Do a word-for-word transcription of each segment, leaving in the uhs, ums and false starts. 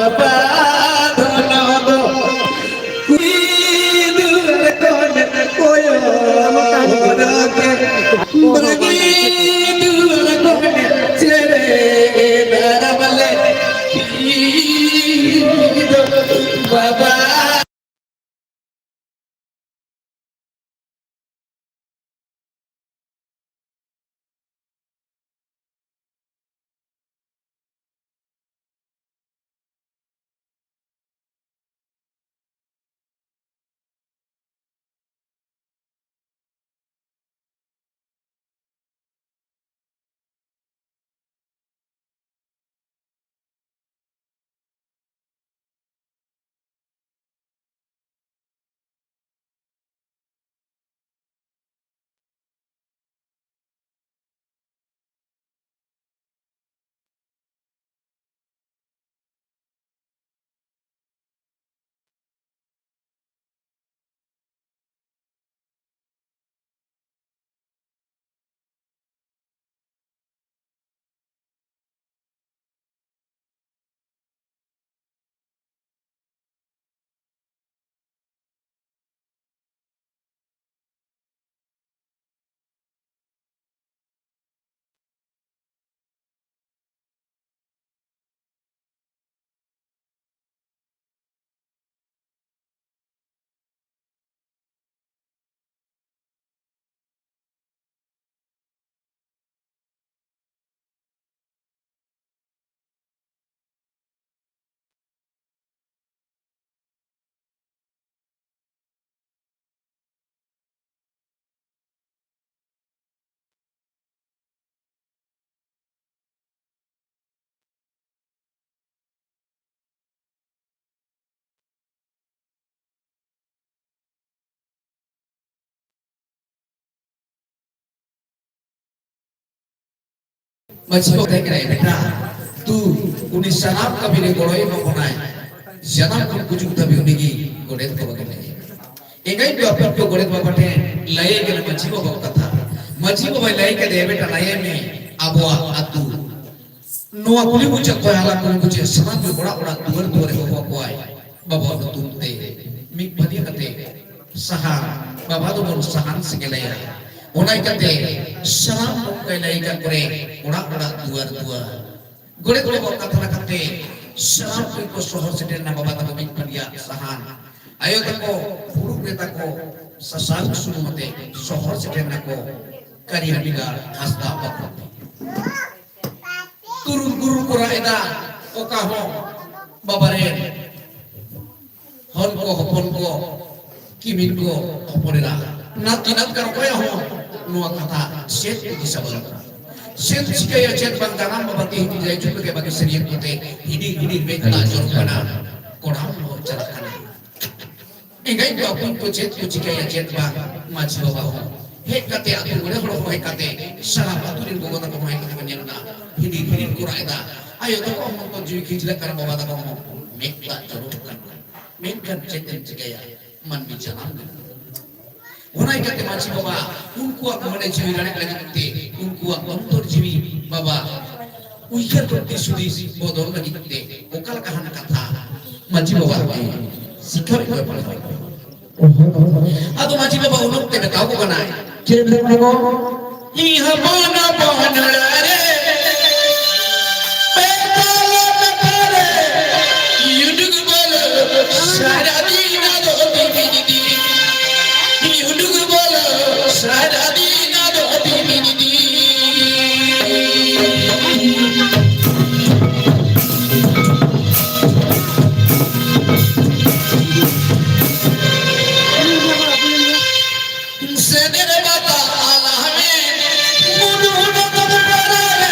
ᱵᱟᱵᱟ᱾ ᱢᱟᱹᱡᱷᱤ ᱵᱟᱵᱟ ᱛᱟᱦᱮᱸ ᱠᱟᱱᱟᱭ, ᱵᱮᱴᱟ, ᱛᱩ, ᱩᱱᱤ ᱥᱟᱱᱟᱢ ᱠᱟᱹᱢᱤ ᱨᱮ ᱜᱚᱲᱚᱭ ᱮᱢᱟ ᱵᱚᱱᱟᱭ, ᱡᱟᱱᱟᱢ ᱠᱷᱚᱱ ᱜᱩᱡᱩᱜ ᱫᱷᱟᱹᱵᱤᱡ ᱩᱱᱤ ᱜᱮ ᱜᱚᱰᱮᱛ ᱵᱟᱵᱟ ᱠᱟᱱᱟᱭ᱾ ᱮᱸᱜᱟᱭ ᱫᱚ ᱟᱯᱮ ᱠᱚ ᱜᱚᱰᱮᱛ ᱵᱟᱵᱟ ᱴᱷᱮᱱ ᱞᱟᱹᱭ ᱠᱟᱱᱟ ᱢᱟᱹᱡᱷᱤ ᱵᱟᱵᱟ ᱠᱟᱛᱷᱟ᱾ ᱢᱟᱹᱡᱷᱤ ᱵᱟᱵᱟᱭ ᱞᱟᱹᱭ ᱠᱟᱫᱮᱭᱟ, ᱵᱮᱴᱟ, ᱞᱟᱹᱭ ᱢᱮ, ᱟᱵᱚᱣᱟᱜ ᱟᱹᱛᱩ ᱱᱚᱣᱟ ᱠᱩᱞᱦᱤ ᱢᱩᱪᱟᱹᱫ ᱠᱷᱚᱱ ᱦᱟᱞᱟᱝ ᱠᱩᱞᱦᱤ ᱢᱩᱪᱟᱹᱫ ᱥᱟᱱᱟᱢ ᱜᱮ ᱚᱲᱟᱜ ᱚᱲᱟᱜ ᱫᱩᱣᱟᱹᱨ ᱫᱩᱣᱟᱹᱨ ᱮ ᱦᱚᱦᱚ ᱠᱚᱣᱟᱭ᱾ ᱵᱟᱵᱟ ᱧᱩᱛᱩᱢ ᱛᱮ ᱢᱤᱫ ᱵᱷᱟᱹᱨᱭᱟᱹ ᱠᱟᱛᱮ ᱥᱟᱦᱟᱱ, ᱵᱟᱵᱟ ᱫᱚᱵᱚᱱ ᱥᱟᱦᱟᱱ ᱥᱮᱸᱜᱮᱞᱟᱭᱟ᱾ ᱚᱱᱟ ᱤᱠᱟᱹᱛᱮ ᱥᱟᱱᱟᱢ ᱱᱚᱝᱠᱟᱭ ᱞᱟᱹᱭ ᱟᱠᱟᱫ ᱠᱚᱨᱮ ᱚᱲᱟᱜ ᱚᱲᱟᱜ ᱫᱩᱣᱟᱹᱨ ᱫᱩᱣᱟᱹᱨ᱾ ᱜᱚᱰᱮᱛ ᱵᱟᱵᱟ ᱠᱟᱛᱷᱟ ᱞᱮᱠᱟᱛᱮ ᱥᱟᱱᱟᱢ ᱠᱚ ᱥᱚᱦᱚᱨ ᱥᱮᱴᱮᱨ ᱮᱱᱟ ᱵᱟᱵᱟ ᱛᱟᱠᱚ ᱢᱤᱫ ᱵᱷᱟᱹᱨᱭᱟᱹ ᱥᱟᱦᱟᱱ᱾ ᱟᱭᱳ ᱛᱟᱠᱚ ᱯᱷᱩᱲᱩᱜ ᱨᱮ ᱛᱟᱠᱚ ᱥᱟᱥᱟᱝ ᱥᱩᱱᱩᱢ ᱟᱛᱮ ᱥᱚᱦᱚᱨ ᱥᱮᱴᱮᱨ ᱱᱟᱠᱚ ᱠᱟᱹᱨᱤ ᱦᱟᱹᱢᱤᱫᱟᱨ ᱦᱟᱸᱥᱫᱟ ᱵᱟᱠᱷᱳᱞ ᱛᱮ᱾ ᱛᱩᱨᱩᱞ ᱜᱩᱨᱩᱞ ᱠᱚ ᱨᱟᱜ ᱮᱫᱟ, ᱚᱠᱟ ᱦᱚᱸ ᱵᱟᱵᱟ ᱨᱮᱱ ᱦᱚᱱ ᱠᱚ ᱦᱚᱯᱚᱱ ᱠᱚ ᱠᱤᱢᱤᱱ ᱠᱚ ᱦᱚᱯᱚᱱ ᱮᱨᱟ ᱱᱟᱛᱤ ᱱᱟᱛᱜᱟᱨ ᱚᱠᱚᱭᱟᱜ ᱦᱚᱸ ᱱᱚᱣᱟ ᱠᱟᱛᱷᱟ ᱪᱮᱫ ᱠᱚ ᱫᱤᱥᱟᱹ ᱵᱟᱹᱱᱩᱜᱼᱟ᱾ ᱪᱮᱫ ᱪᱤᱠᱟᱹᱭᱟ ᱪᱮᱫ ᱵᱟᱝ ᱡᱟᱱᱟᱢ ᱵᱟᱵᱟ ᱛᱮᱦᱮᱧ ᱡᱟᱭᱡᱩᱜᱽ ᱞᱮᱠᱟ ᱵᱟᱹᱜᱤ ᱥᱟᱹᱨᱤᱭᱟᱹ ᱠᱚᱛᱮ ᱦᱤᱰᱤᱨ ᱦᱤᱰᱤᱨ ᱢᱮᱫ ᱫᱟᱜ ᱡᱚᱨᱚᱜ ᱠᱟᱱᱟ, ᱠᱚᱲᱟᱢ ᱞᱚᱦᱚᱫ ᱪᱟᱞᱟᱜ ᱠᱟᱱᱟ᱾ ᱮᱸᱜᱟᱭ ᱠᱚ ᱟᱹᱯᱩᱱ ᱠᱚ ᱪᱮᱫ ᱠᱚ ᱪᱤᱠᱟᱹᱭᱟ ᱪᱮᱫ ᱵᱟᱝ ᱢᱟᱹᱡᱷᱤ ᱵᱟᱵᱟ ᱦᱚᱸ ᱦᱮᱡ ᱠᱟᱛᱮ ᱟᱹᱛᱩ ᱢᱚᱬᱮ ᱦᱚᱲ ᱠᱚ ᱦᱮᱡ ᱠᱟᱛᱮ ᱥᱟᱱᱟᱢ ᱟᱹᱛᱩ ᱨᱮᱱ ᱜᱚᱜᱚ ᱛᱟᱠᱚ ᱦᱚᱸ ᱦᱮᱡ ᱠᱟᱛᱮ ᱠᱚ ᱧᱮᱞ ᱮᱫᱟ᱾ ᱦᱤᱰᱤᱨ ᱦᱤᱰᱤᱨ ᱠᱚ ᱨᱟᱜ ᱮᱫᱟ᱾ ᱟᱭᱳ ᱛᱟᱠᱚ ᱦᱚᱸ ᱦᱚᱸᱛᱚ ᱡᱤᱣᱤ ᱠᱷᱤᱡᱞᱟᱹᱜ ᱠᱟᱱᱟ, ᱵᱟᱵᱟ ᱛᱟᱠᱚ ᱦᱚᱸ ᱢᱮᱫ ᱫᱟᱜ ᱡᱚᱨᱚᱜ ᱠᱟᱱᱟ᱾ ᱢᱮᱱᱠᱷᱟᱱ ᱪᱮᱫ ᱮᱢ ᱪᱤᱠᱟᱹᱭᱟ, ᱢᱟᱹᱱᱢᱤ ᱡᱟᱱᱟᱢ ᱞᱮᱱᱟ᱾ ᱚᱱᱟ ᱤᱠᱟᱹᱛᱮ ᱢᱟᱹᱡᱷᱤ ᱵᱟᱵᱟ ᱩᱱᱠᱩᱣᱟᱜ ᱢᱚᱱᱮ ᱡᱤᱣᱤ ᱨᱟᱲᱮᱡ ᱞᱟᱹᱜᱤᱫ ᱛᱮ, ᱩᱱᱠᱩᱣᱟᱜ ᱚᱱᱛᱚᱨ ᱡᱤᱣᱤ ᱵᱟᱵᱟ ᱩᱭᱦᱟᱹᱨ ᱫᱚ ᱫᱤᱥ ᱦᱩᱫᱤᱥ ᱵᱚᱫᱚᱞ ᱞᱟᱹᱜᱤᱫ ᱛᱮ ᱚᱠᱟ ᱞᱮᱠᱟ ᱦᱟᱱᱟ ᱠᱟᱛᱷᱟ ᱢᱟᱹᱡᱷᱤ ᱵᱟᱵᱟ ᱜᱮ ᱥᱤᱠᱷᱟᱹᱣ ᱮ ᱯᱟᱲᱦᱟᱣ᱾ ᱟᱫᱚ ᱢᱟᱹᱡᱷᱤ ᱵᱟᱵᱟ ᱩᱱ ᱚᱠᱛᱮ ᱢᱮᱛᱟ ᱠᱚ ᱠᱟᱱᱟᱭ, ᱪᱮᱫ ᱞᱮᱠᱟ ᱠᱚ ᱤᱧ ᱦᱚᱯᱚᱱ ᱦᱚᱯᱚᱱ ᱚᱲᱟᱜ ᱨᱮ ᱯᱮ ᱛᱟᱞᱟ ᱯᱮ ᱛᱟᱞᱟ ᱨᱮ ᱩᱰᱩᱠ ᱵᱚᱞᱚ ᱥᱟᱨᱟ ᱫᱤᱱ ᱟᱫᱚ ᱫᱤᱱ ᱫᱤᱱ ᱩᱰᱩᱠ ᱵᱚᱞᱚ ᱥᱟᱨᱟ ᱫᱤᱱ ᱟᱫᱚ ᱫᱤᱱ ᱫᱤᱱ᱾ ᱥᱮᱱᱮᱨ ᱵᱟᱛᱟ ᱟᱞᱟ ᱢᱮ, ᱢᱩᱰᱩ ᱦᱩᱰᱩ ᱛᱚᱵᱮ ᱨᱟᱨᱟ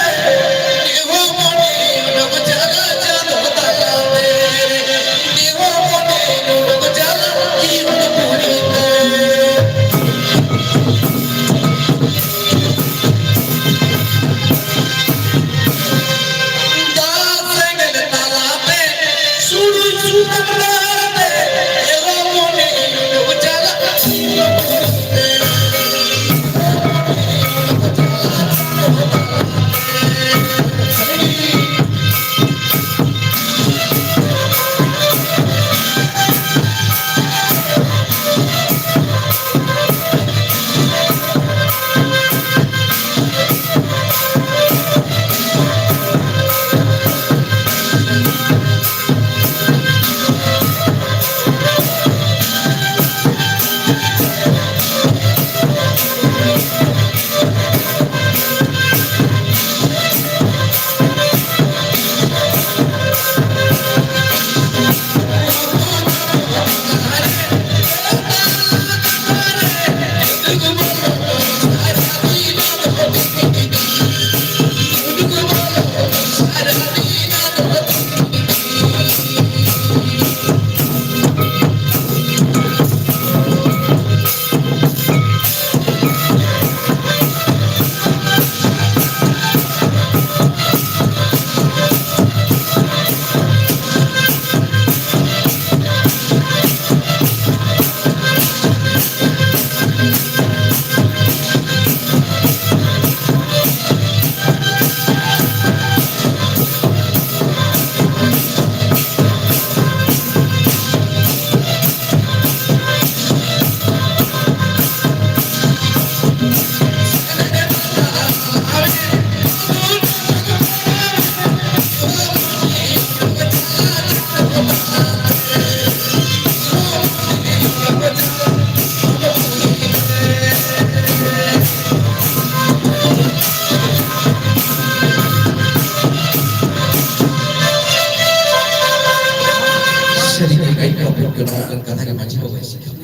ᱱᱚᱝᱠᱟᱱ ᱠᱟᱛᱷᱟ ᱜᱮ ᱢᱟᱹᱡᱷᱤ ᱵᱟᱵᱟᱭ ᱥᱤᱠᱷᱟᱹᱣ᱾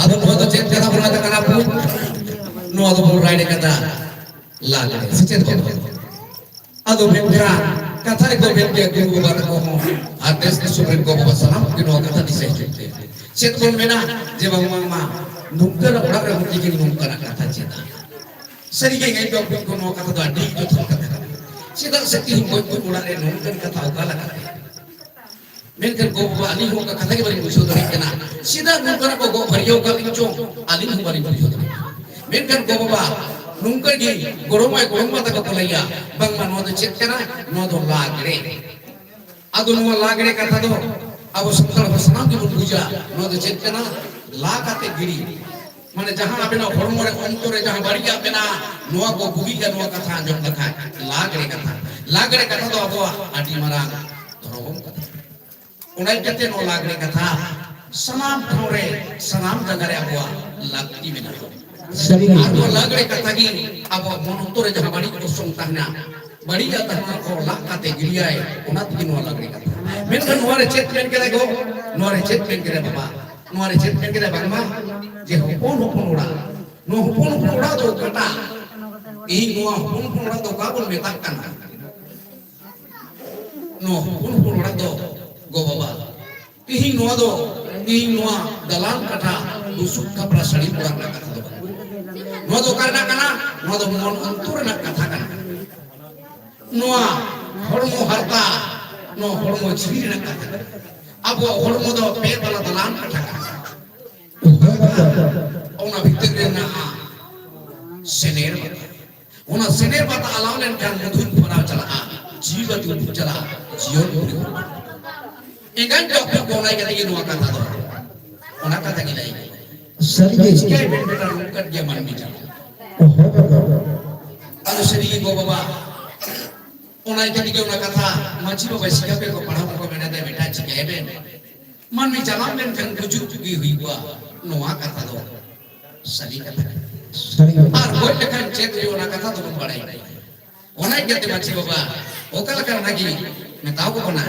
ᱟᱫᱚ ᱱᱚᱣᱟ ᱫᱚ ᱪᱮᱫ ᱠᱟᱛᱷᱟ ᱵᱚᱱ ᱢᱮᱛᱟᱜ ᱠᱟᱱᱟ ᱟᱵᱚ? ᱱᱚᱣᱟ ᱫᱚᱵᱚᱱ ᱨᱟᱭ ᱠᱟᱫᱟ ᱞᱟᱜᱽᱲᱮ, ᱥᱮ ᱪᱮᱫ ᱵᱟᱵᱟ? ᱟᱫᱚ ᱢᱮᱱᱠᱷᱟᱱ ᱠᱟᱛᱷᱟ ᱨᱮᱠᱚ ᱢᱮᱱ ᱜᱮᱭᱟ, ᱜᱩᱨᱩ ᱵᱟᱵᱟ ᱛᱟᱠᱚ ᱦᱚᱸ ᱟᱨ ᱫᱮᱥ ᱫᱤᱥᱚᱢ ᱨᱮᱱ ᱜᱚ ᱵᱟᱵᱟ ᱥᱟᱱᱟᱢ ᱠᱚᱜᱮ ᱱᱚᱣᱟ ᱠᱟᱛᱷᱟ ᱫᱤᱥᱟᱹ ᱦᱤᱡᱩᱜ ᱛᱮ ᱪᱮᱫ ᱵᱚᱱ ᱢᱮᱱᱟ? ᱡᱮ ᱵᱟᱝᱢᱟ ᱢᱟ ᱱᱚᱝᱠᱟᱱᱟᱜ ᱚᱲᱟᱜ ᱨᱮ ᱦᱚᱸ ᱛᱤᱦᱤᱧ ᱱᱚᱝᱠᱟᱱᱟᱜ ᱠᱟᱛᱷᱟ ᱪᱮᱫᱟᱜ? ᱥᱟᱹᱨᱤᱜᱮ ᱤᱧ ᱫᱚ ᱟᱯᱮ ᱠᱚ ᱱᱚᱣᱟ ᱠᱟᱛᱷᱟ ᱫᱚ ᱟᱹᱰᱤ ᱡᱚᱛᱷᱟᱛ ᱠᱟᱛᱷᱟ ᱠᱟᱱᱟ᱾ ᱪᱮᱫᱟᱜ ᱥᱮ ᱛᱤᱦᱤᱧ ᱜᱚᱡ ᱜᱩᱨ ᱚᱲᱟᱜ ᱨᱮ ᱱᱚᱝᱠᱟᱱ ᱠᱟᱛᱷᱟ ᱚᱠᱟ ᱞᱮᱠᱟᱛᱮ? ᱢᱮᱱᱠᱷᱟᱱ ᱜᱚ ᱵᱟᱵᱟ, ᱟᱹᱞᱤᱧ ᱦᱚᱸ ᱚᱱᱠᱟ ᱠᱟᱛᱷᱟ ᱜᱮ ᱵᱟᱹᱞᱤᱧ ᱵᱩᱡᱷᱟᱹᱣ ᱫᱟᱲᱮᱭᱟᱜ ᱠᱟᱱᱟ, ᱪᱮᱫᱟᱜ ᱱᱚᱝᱠᱟᱱᱟᱜ ᱠᱚ ᱜᱚᱜ ᱵᱷᱟᱹᱨᱭᱟᱹᱣ ᱠᱟᱜ ᱞᱤᱧ ᱪᱚᱝ, ᱟᱹᱞᱤᱧ ᱦᱚᱸ ᱵᱟᱹᱞᱤᱧ ᱵᱩᱡᱷᱟᱹᱣ ᱫᱟᱲᱮᱭᱟᱜ ᱠᱟᱱᱟ᱾ ᱢᱮᱱᱠᱷᱟᱱ ᱜᱚ ᱵᱟᱵᱟ, ᱱᱚᱝᱠᱟ ᱜᱮ ᱜᱚᱲᱚᱢ ᱟᱭ ᱜᱚᱲᱚᱢ ᱵᱟ ᱛᱟᱠᱚ ᱠᱚ ᱞᱟᱹᱭᱟ, ᱵᱟᱝᱢᱟ ᱱᱚᱣᱟ ᱫᱚ ᱪᱮᱫ ᱠᱟᱱᱟ? ᱱᱚᱣᱟ ᱫᱚ ᱞᱟᱜᱽᱲᱮ᱾ ᱟᱫᱚ ᱱᱚᱣᱟ ᱞᱟᱜᱽᱲᱮ ᱠᱟᱛᱷᱟ ᱫᱚ ᱟᱵᱚ ᱥᱟᱱᱛᱟᱲ ᱦᱚᱲ ᱥᱟᱱᱟᱢ ᱜᱮᱵᱚᱱ ᱵᱩᱡᱟ, ᱱᱚᱣᱟ ᱫᱚ ᱪᱮᱫ ᱠᱟᱱᱟ? ᱞᱟ ᱠᱟᱛᱮ ᱜᱤᱲᱤ᱾ ᱢᱟᱱᱮ ᱡᱟᱦᱟᱸ ᱟᱵᱮᱱᱟᱜ ᱦᱚᱲᱢᱚ ᱨᱮ, ᱚᱱᱛᱚᱨ ᱨᱮ ᱡᱟᱦᱟᱸ ᱵᱟᱹᱲᱤᱡᱟᱜ ᱢᱮᱱᱟᱜᱼᱟ, ᱱᱚᱣᱟ ᱠᱚ ᱵᱩᱜᱤᱜᱼᱟ, ᱱᱚᱣᱟ ᱠᱟᱛᱷᱟ ᱟᱸᱡᱚᱢ ᱞᱮᱠᱷᱟᱱ᱾ ᱞᱟᱜᱽᱲᱮ ᱠᱟᱛᱷᱟ, ᱞᱟᱜᱽᱲᱮ ᱠᱟᱛᱷᱟ ᱫᱚ ᱟᱵᱚᱣᱟᱜ ᱟᱹᱰᱤ ᱢᱟᱨᱟᱝ ᱫᱷᱚᱨᱚᱢ ᱠᱟᱛᱷᱟ᱾ ᱚᱱᱟ ᱤᱭᱠᱟᱹᱛᱮ ᱱᱚᱣᱟ ᱞᱟᱜᱽᱲᱮ ᱠᱟᱛᱷᱟ ᱥᱟᱱᱟᱢ ᱴᱷᱟᱶ ᱨᱮ, ᱥᱟᱱᱟᱢ ᱡᱟᱭᱜᱟ ᱨᱮ ᱟᱵᱚᱣᱟᱜ ᱞᱟᱹᱠᱛᱤ ᱢᱮᱱᱟᱜᱼᱟ᱾ ᱥᱟᱹᱨᱤ ᱜᱮ᱾ ᱟᱨ ᱱᱚᱣᱟ ᱞᱟᱜᱽᱲᱮ ᱠᱟᱛᱷᱟ ᱜᱮ ᱟᱵᱚᱣᱟᱜ ᱢᱚᱱ ᱚᱱᱛᱚᱨ ᱨᱮ ᱡᱟᱦᱟᱸ ᱵᱟᱹᱲᱤᱡ ᱚᱨᱥᱚᱝ ᱛᱟᱦᱮᱱᱟ, ᱵᱟᱹᱲᱤᱡᱟᱜ ᱛᱟᱦᱮᱱᱟ ᱠᱚ ᱞᱟᱜ ᱠᱟᱛᱮ ᱜᱤᱰᱤᱭᱟᱭ, ᱚᱱᱟ ᱛᱮᱜᱮ ᱱᱚᱣᱟ ᱞᱟᱜᱽᱲᱮ ᱠᱟᱛᱷᱟ᱾ ᱢᱮᱱᱠᱷᱟᱱ ᱱᱚᱣᱟ ᱨᱮ ᱪᱮᱫ ᱢᱮᱱ ᱠᱮᱫᱟᱭ ᱜᱚ? ᱱᱚᱣᱟ ᱨᱮ ᱪᱮᱫ ᱢᱮᱱ ᱠᱮᱫᱟᱭ ᱵᱟᱵᱟ? ᱱᱚᱣᱟ ᱨᱮ ᱪᱮᱫ ᱢᱮᱱ ᱠᱮᱫᱟᱭ ᱵᱟᱝᱢᱟ ᱡᱮ ᱦᱚᱯᱚᱱ ᱦᱚᱯᱚᱱ ᱚᱲᱟᱜ, ᱱᱚᱣᱟ ᱦᱚᱯᱚᱱ ᱦᱚᱯᱚᱱ ᱚᱲᱟᱜ ᱫᱚ ᱚᱠᱟᱴᱟᱜ? ᱤᱧ ᱱᱚᱣᱟ ᱦᱚᱯᱚᱱ ᱦᱚᱯᱚᱱ ᱚᱲᱟᱜ ᱫᱚ ᱚᱠᱟ ᱵᱚᱱ ᱢᱮᱛᱟᱜ ᱠᱟᱱᱟ? ᱱᱚᱣᱟ ᱦᱚᱯᱚᱱ ᱦᱚᱯᱚᱱ ᱚᱲᱟᱜ ᱫᱚ ᱜᱚ ᱵᱟᱵᱟ, ᱛᱤᱦᱤᱧ ᱱᱚᱣᱟ ᱫᱚ, ᱛᱤᱦᱤᱧ ᱱᱚᱣᱟ ᱫᱟᱞᱟᱱ ᱠᱟᱴᱷᱟ, ᱵᱩᱥᱩᱵ ᱠᱷᱟᱯᱨᱟ, ᱥᱟᱹᱲᱤᱢ ᱚᱲᱟᱜ ᱨᱮᱱᱟᱜ ᱠᱟᱛᱷᱟ ᱫᱚ ᱵᱟᱝ᱾ ᱱᱚᱣᱟ ᱫᱚ ᱚᱠᱟ ᱨᱮᱱᱟᱜ ᱠᱟᱱᱟ? ᱱᱚᱣᱟ ᱫᱚ ᱢᱚᱱ ᱚᱱᱛᱚᱨ ᱨᱮᱱᱟᱜ ᱠᱟᱛᱷᱟ ᱠᱟᱱᱟ᱾ ᱱᱚᱣᱟ ᱦᱚᱲᱢᱚ ᱦᱟᱨᱛᱟ, ᱱᱚᱣᱟ ᱦᱚᱲᱢᱚ ᱡᱤᱣᱤ ᱨᱮᱱᱟᱜ ᱠᱟᱛᱷᱟ ᱠᱟᱱᱟ᱾ ᱟᱵᱚᱣᱟᱜ ᱦᱚᱲᱢᱚ ᱫᱚ ᱯᱮ ᱛᱟᱞᱟ ᱫᱟᱞᱟᱱ ᱠᱟᱴᱷᱟ ᱠᱟᱱᱟ᱾ ᱚᱱᱟ ᱵᱷᱤᱛᱤᱨ ᱨᱮ ᱢᱮᱱᱟᱜᱼᱟ ᱥᱮᱱᱮᱨ ᱵᱟᱛᱟ᱾ ᱚᱱᱟ ᱥᱮᱱᱮᱨ ᱵᱟᱛᱟ ᱟᱞᱟᱣ ᱞᱮᱱᱠᱷᱟᱱ ᱢᱚᱫᱷᱩᱨ ᱯᱷᱟᱨᱟᱣ ᱪᱟᱞᱟᱜᱼᱟ, ᱡᱤᱣᱤ ᱵᱟᱹᱛᱤ ᱩᱰᱩᱠ ᱪᱟᱞᱟᱜᱼᱟ, ᱡᱤᱭᱚᱱ ᱯᱩᱨᱤ᱾ ᱮᱸᱜᱟᱧ ᱡᱚᱯ ᱠᱚ ᱚᱱᱟ ᱠᱟᱛᱮ ᱜᱮ ᱱᱚᱣᱟ ᱠᱟᱛᱷᱟ ᱫᱚ, ᱚᱱᱟ ᱠᱟᱛᱷᱟ ᱜᱮ ᱞᱟᱹᱭ᱾ ᱥᱟᱹᱨᱤ ᱜᱮ᱾ ᱪᱤᱠᱟᱹᱭ ᱵᱮᱱ ᱵᱮᱴᱟ, ᱱᱚᱝᱠᱟᱱ ᱜᱮ ᱢᱟᱹᱱᱢᱤ ᱡᱟᱱᱟᱢ᱾ ᱚᱦᱚ ᱵᱟᱵᱟ᱾ ᱟᱫᱚ ᱥᱟᱹᱨᱤ ᱜᱮ ᱜᱚ ᱵᱟᱵᱟ, ᱚᱱᱟ ᱠᱟᱛᱮ ᱜᱮ ᱚᱱᱟ ᱠᱟᱛᱷᱟ ᱢᱟᱹᱡᱷᱤ ᱵᱟᱵᱟ ᱥᱤᱠᱷᱟ ᱯᱮ ᱠᱚ ᱯᱟᱲᱦᱟᱣ ᱠᱚ ᱢᱮᱱᱟ ᱫᱮ ᱵᱮᱴᱟ, ᱪᱤᱠᱟᱹᱭ ᱵᱮᱱ? ᱢᱟᱹᱱᱢᱤ ᱡᱟᱱᱟᱢ ᱞᱮᱱᱠᱷᱟᱱ ᱜᱩᱡᱩᱜ ᱜᱮ ᱦᱩᱭᱩᱜᱼᱟ᱾ ᱱᱚᱣᱟ ᱠᱟᱛᱷᱟ ᱫᱚ ᱥᱟᱹᱨᱤ ᱠᱟᱛᱷᱟ ᱠᱟᱱᱟ᱾ ᱥᱟᱹᱨᱤ ᱠᱟᱛᱷᱟ᱾ ᱟᱨ ᱜᱚᱡ ᱞᱮᱠᱷᱟᱱ ᱪᱮᱫ ᱦᱩᱭᱩᱜᱼᱟ, ᱚᱱᱟ ᱠᱟᱛᱷᱟ ᱫᱚᱵᱚᱱ ᱵᱟᱲᱟᱭ ᱜᱮᱭᱟ᱾ ᱚᱱᱟ ᱤᱭᱠᱟᱹᱛᱮ ᱢᱟᱹᱡᱷᱤ ᱵᱟᱵᱟ ᱚᱠᱟ ᱞᱮᱠᱟ ᱚᱱᱟ ᱜᱮ ᱢᱮᱛᱟᱣ ᱠᱚ ᱠᱟᱱᱟ᱾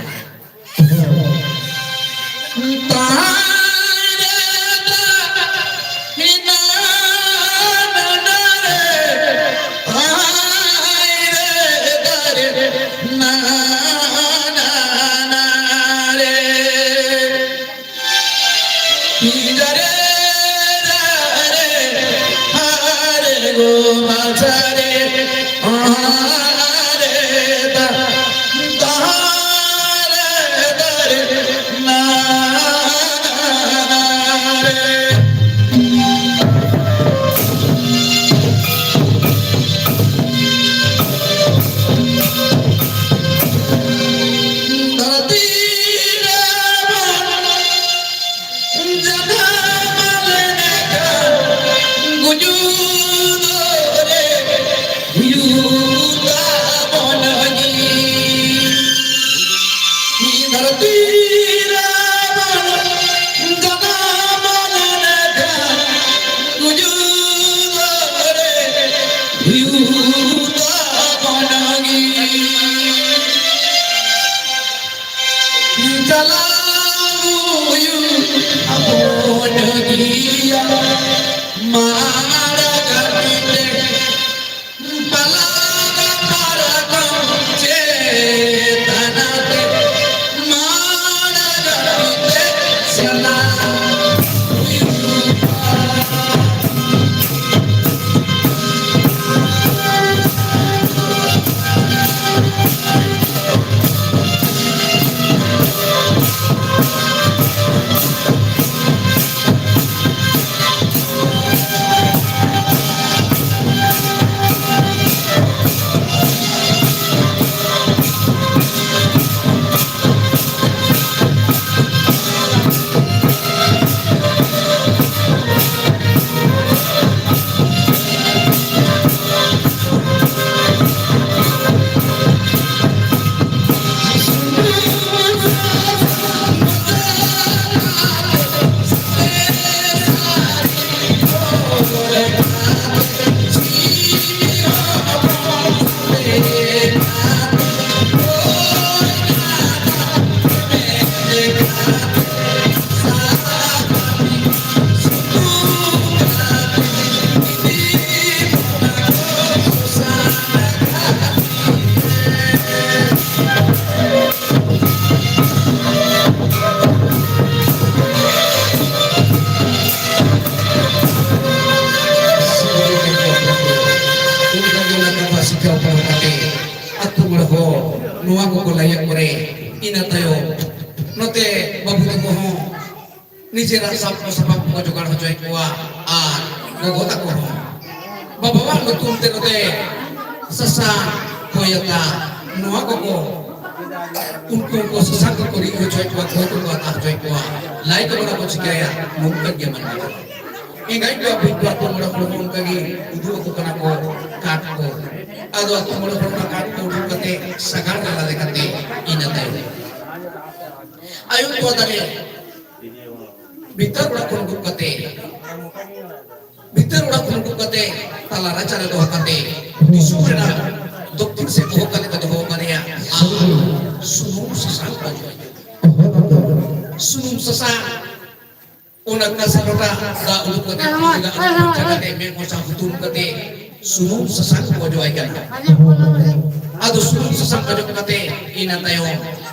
ᱱᱚᱣᱟ ᱠᱚᱠᱚ ᱞᱟᱹᱭᱟ ᱠᱚᱨᱮ, ᱤᱱᱟᱹ ᱛᱟᱭᱚᱢ ᱱᱚᱛᱮ ᱵᱟᱹᱵᱩ ᱛᱟᱠᱚ ᱦᱚᱸ ᱱᱤᱡᱮᱨᱟᱜ ᱥᱟᱯ ᱥᱟᱯᱟᱵ ᱠᱚ ᱡᱚᱜᱟᱲ ᱦᱚᱪᱚᱭᱮᱫ ᱠᱚᱣᱟ᱾ ᱟᱨ ᱜᱚᱜᱚ ᱛᱟᱠᱚ ᱦᱚᱸ ᱵᱟᱵᱟᱣᱟᱜ ᱧᱩᱛᱩᱢ ᱛᱮ ᱱᱚᱛᱮ ᱥᱟᱥᱟᱝ, ᱠᱷᱚᱭ ᱟᱛᱟ, ᱱᱚᱣᱟ ᱠᱚᱠᱚ, ᱩᱱᱠᱩ ᱠᱚ ᱥᱟᱥᱟᱝ ᱠᱚᱠᱚ ᱨᱤᱫ ᱦᱚᱪᱚᱭᱮᱫ ᱠᱚᱣᱟ, ᱠᱷᱚᱭ ᱠᱚᱠᱚ ᱟᱛᱟ ᱦᱚᱪᱚᱭᱮᱫ ᱠᱚᱣᱟ, ᱞᱟᱭ ᱠᱚ ᱚᱱᱟ ᱠᱚ ᱪᱤᱠᱟᱹᱭᱟ, ᱱᱚᱝᱠᱟ ᱜᱮ ᱢᱟᱱᱟᱣ᱾ ᱮᱸᱜᱟᱭ ᱠᱚ ᱟᱹᱯᱤᱡ ᱠᱚ ᱟᱹᱛᱩ ᱢᱚᱬᱮ ᱦᱚᱲ ᱦᱚᱸ ᱚᱱᱠᱟ ᱜᱮ ᱩᱫᱩᱜ ᱟᱠᱚ ᱠᱟᱱᱟ ᱠᱚ ᱠᱟᱴ ᱠᱚ᱾ ᱟᱫᱚ ᱟᱹᱛᱩ ᱢᱚᱬᱮ ᱦᱚᱲ ᱚᱱᱟ ᱠᱟᱴ ᱠᱚ ᱩᱰᱩᱠ ᱠᱟᱛᱮ ᱥᱟᱜᱟᱲ ᱨᱮ ᱞᱟᱫᱮ ᱠᱟᱛᱮ ᱤᱱᱟᱹ ᱛᱟᱭᱚᱢ ᱟᱭᱳ ᱠᱚ ᱫᱟᱨᱮ ᱵᱷᱤᱛᱟᱹᱨ ᱚᱲᱟᱜ ᱠᱷᱚᱱ ᱩᱰᱩᱠ ᱠᱟᱛᱮ, ᱵᱷᱤᱛᱟᱹᱨ ᱚᱲᱟᱜ ᱠᱷᱚᱱ ᱩᱰᱩᱠ ᱠᱟᱛᱮ ᱛᱟᱞᱟ ᱨᱟᱪᱟ ᱨᱮ ᱫᱚᱦᱚ ᱠᱟᱛᱮ ᱫᱤᱥᱚᱢ ᱨᱮᱱᱟᱜ ᱫᱚᱠᱠᱷᱤᱱ ᱥᱮᱫ ᱫᱚᱦᱚ ᱠᱟᱛᱮ ᱠᱚ ᱫᱚᱦᱚ ᱠᱟᱫᱮᱭᱟ᱾ ᱟᱨ ᱥᱩᱱᱩᱢ ᱥᱟᱥᱟᱝ ᱠᱚ ᱚᱡᱚᱜ ᱟᱭᱟ᱾ ᱥᱩᱱᱩᱢ ᱥᱟᱥᱟᱝ ᱚᱱᱟ ᱠᱟᱸᱥᱟ ᱞᱚᱴᱟ ᱫᱟᱜ ᱩᱰᱩᱠ ᱠᱟᱛᱮ, ᱛᱤ ᱡᱟᱸᱜᱟ ᱟᱹᱨᱩᱵ ᱯᱷᱟᱨᱪᱟ ᱠᱟᱛᱮ, ᱢᱮᱫ ᱢᱚᱪᱟ ᱦᱩᱛᱩᱢ ᱠᱟᱛᱮ, ᱥᱩᱱᱩᱢ ᱥᱟᱥᱟᱝ ᱠᱚ ᱚᱡᱚᱜ ᱟᱭ ᱠᱟᱱᱟ᱾ ᱟᱫᱚ ᱥᱩᱱᱩᱢ ᱥᱟᱥᱟᱝ ᱚᱡᱚᱜ ᱠᱟᱛᱮ, ᱤᱱᱟᱹ ᱛᱟᱭᱚᱢ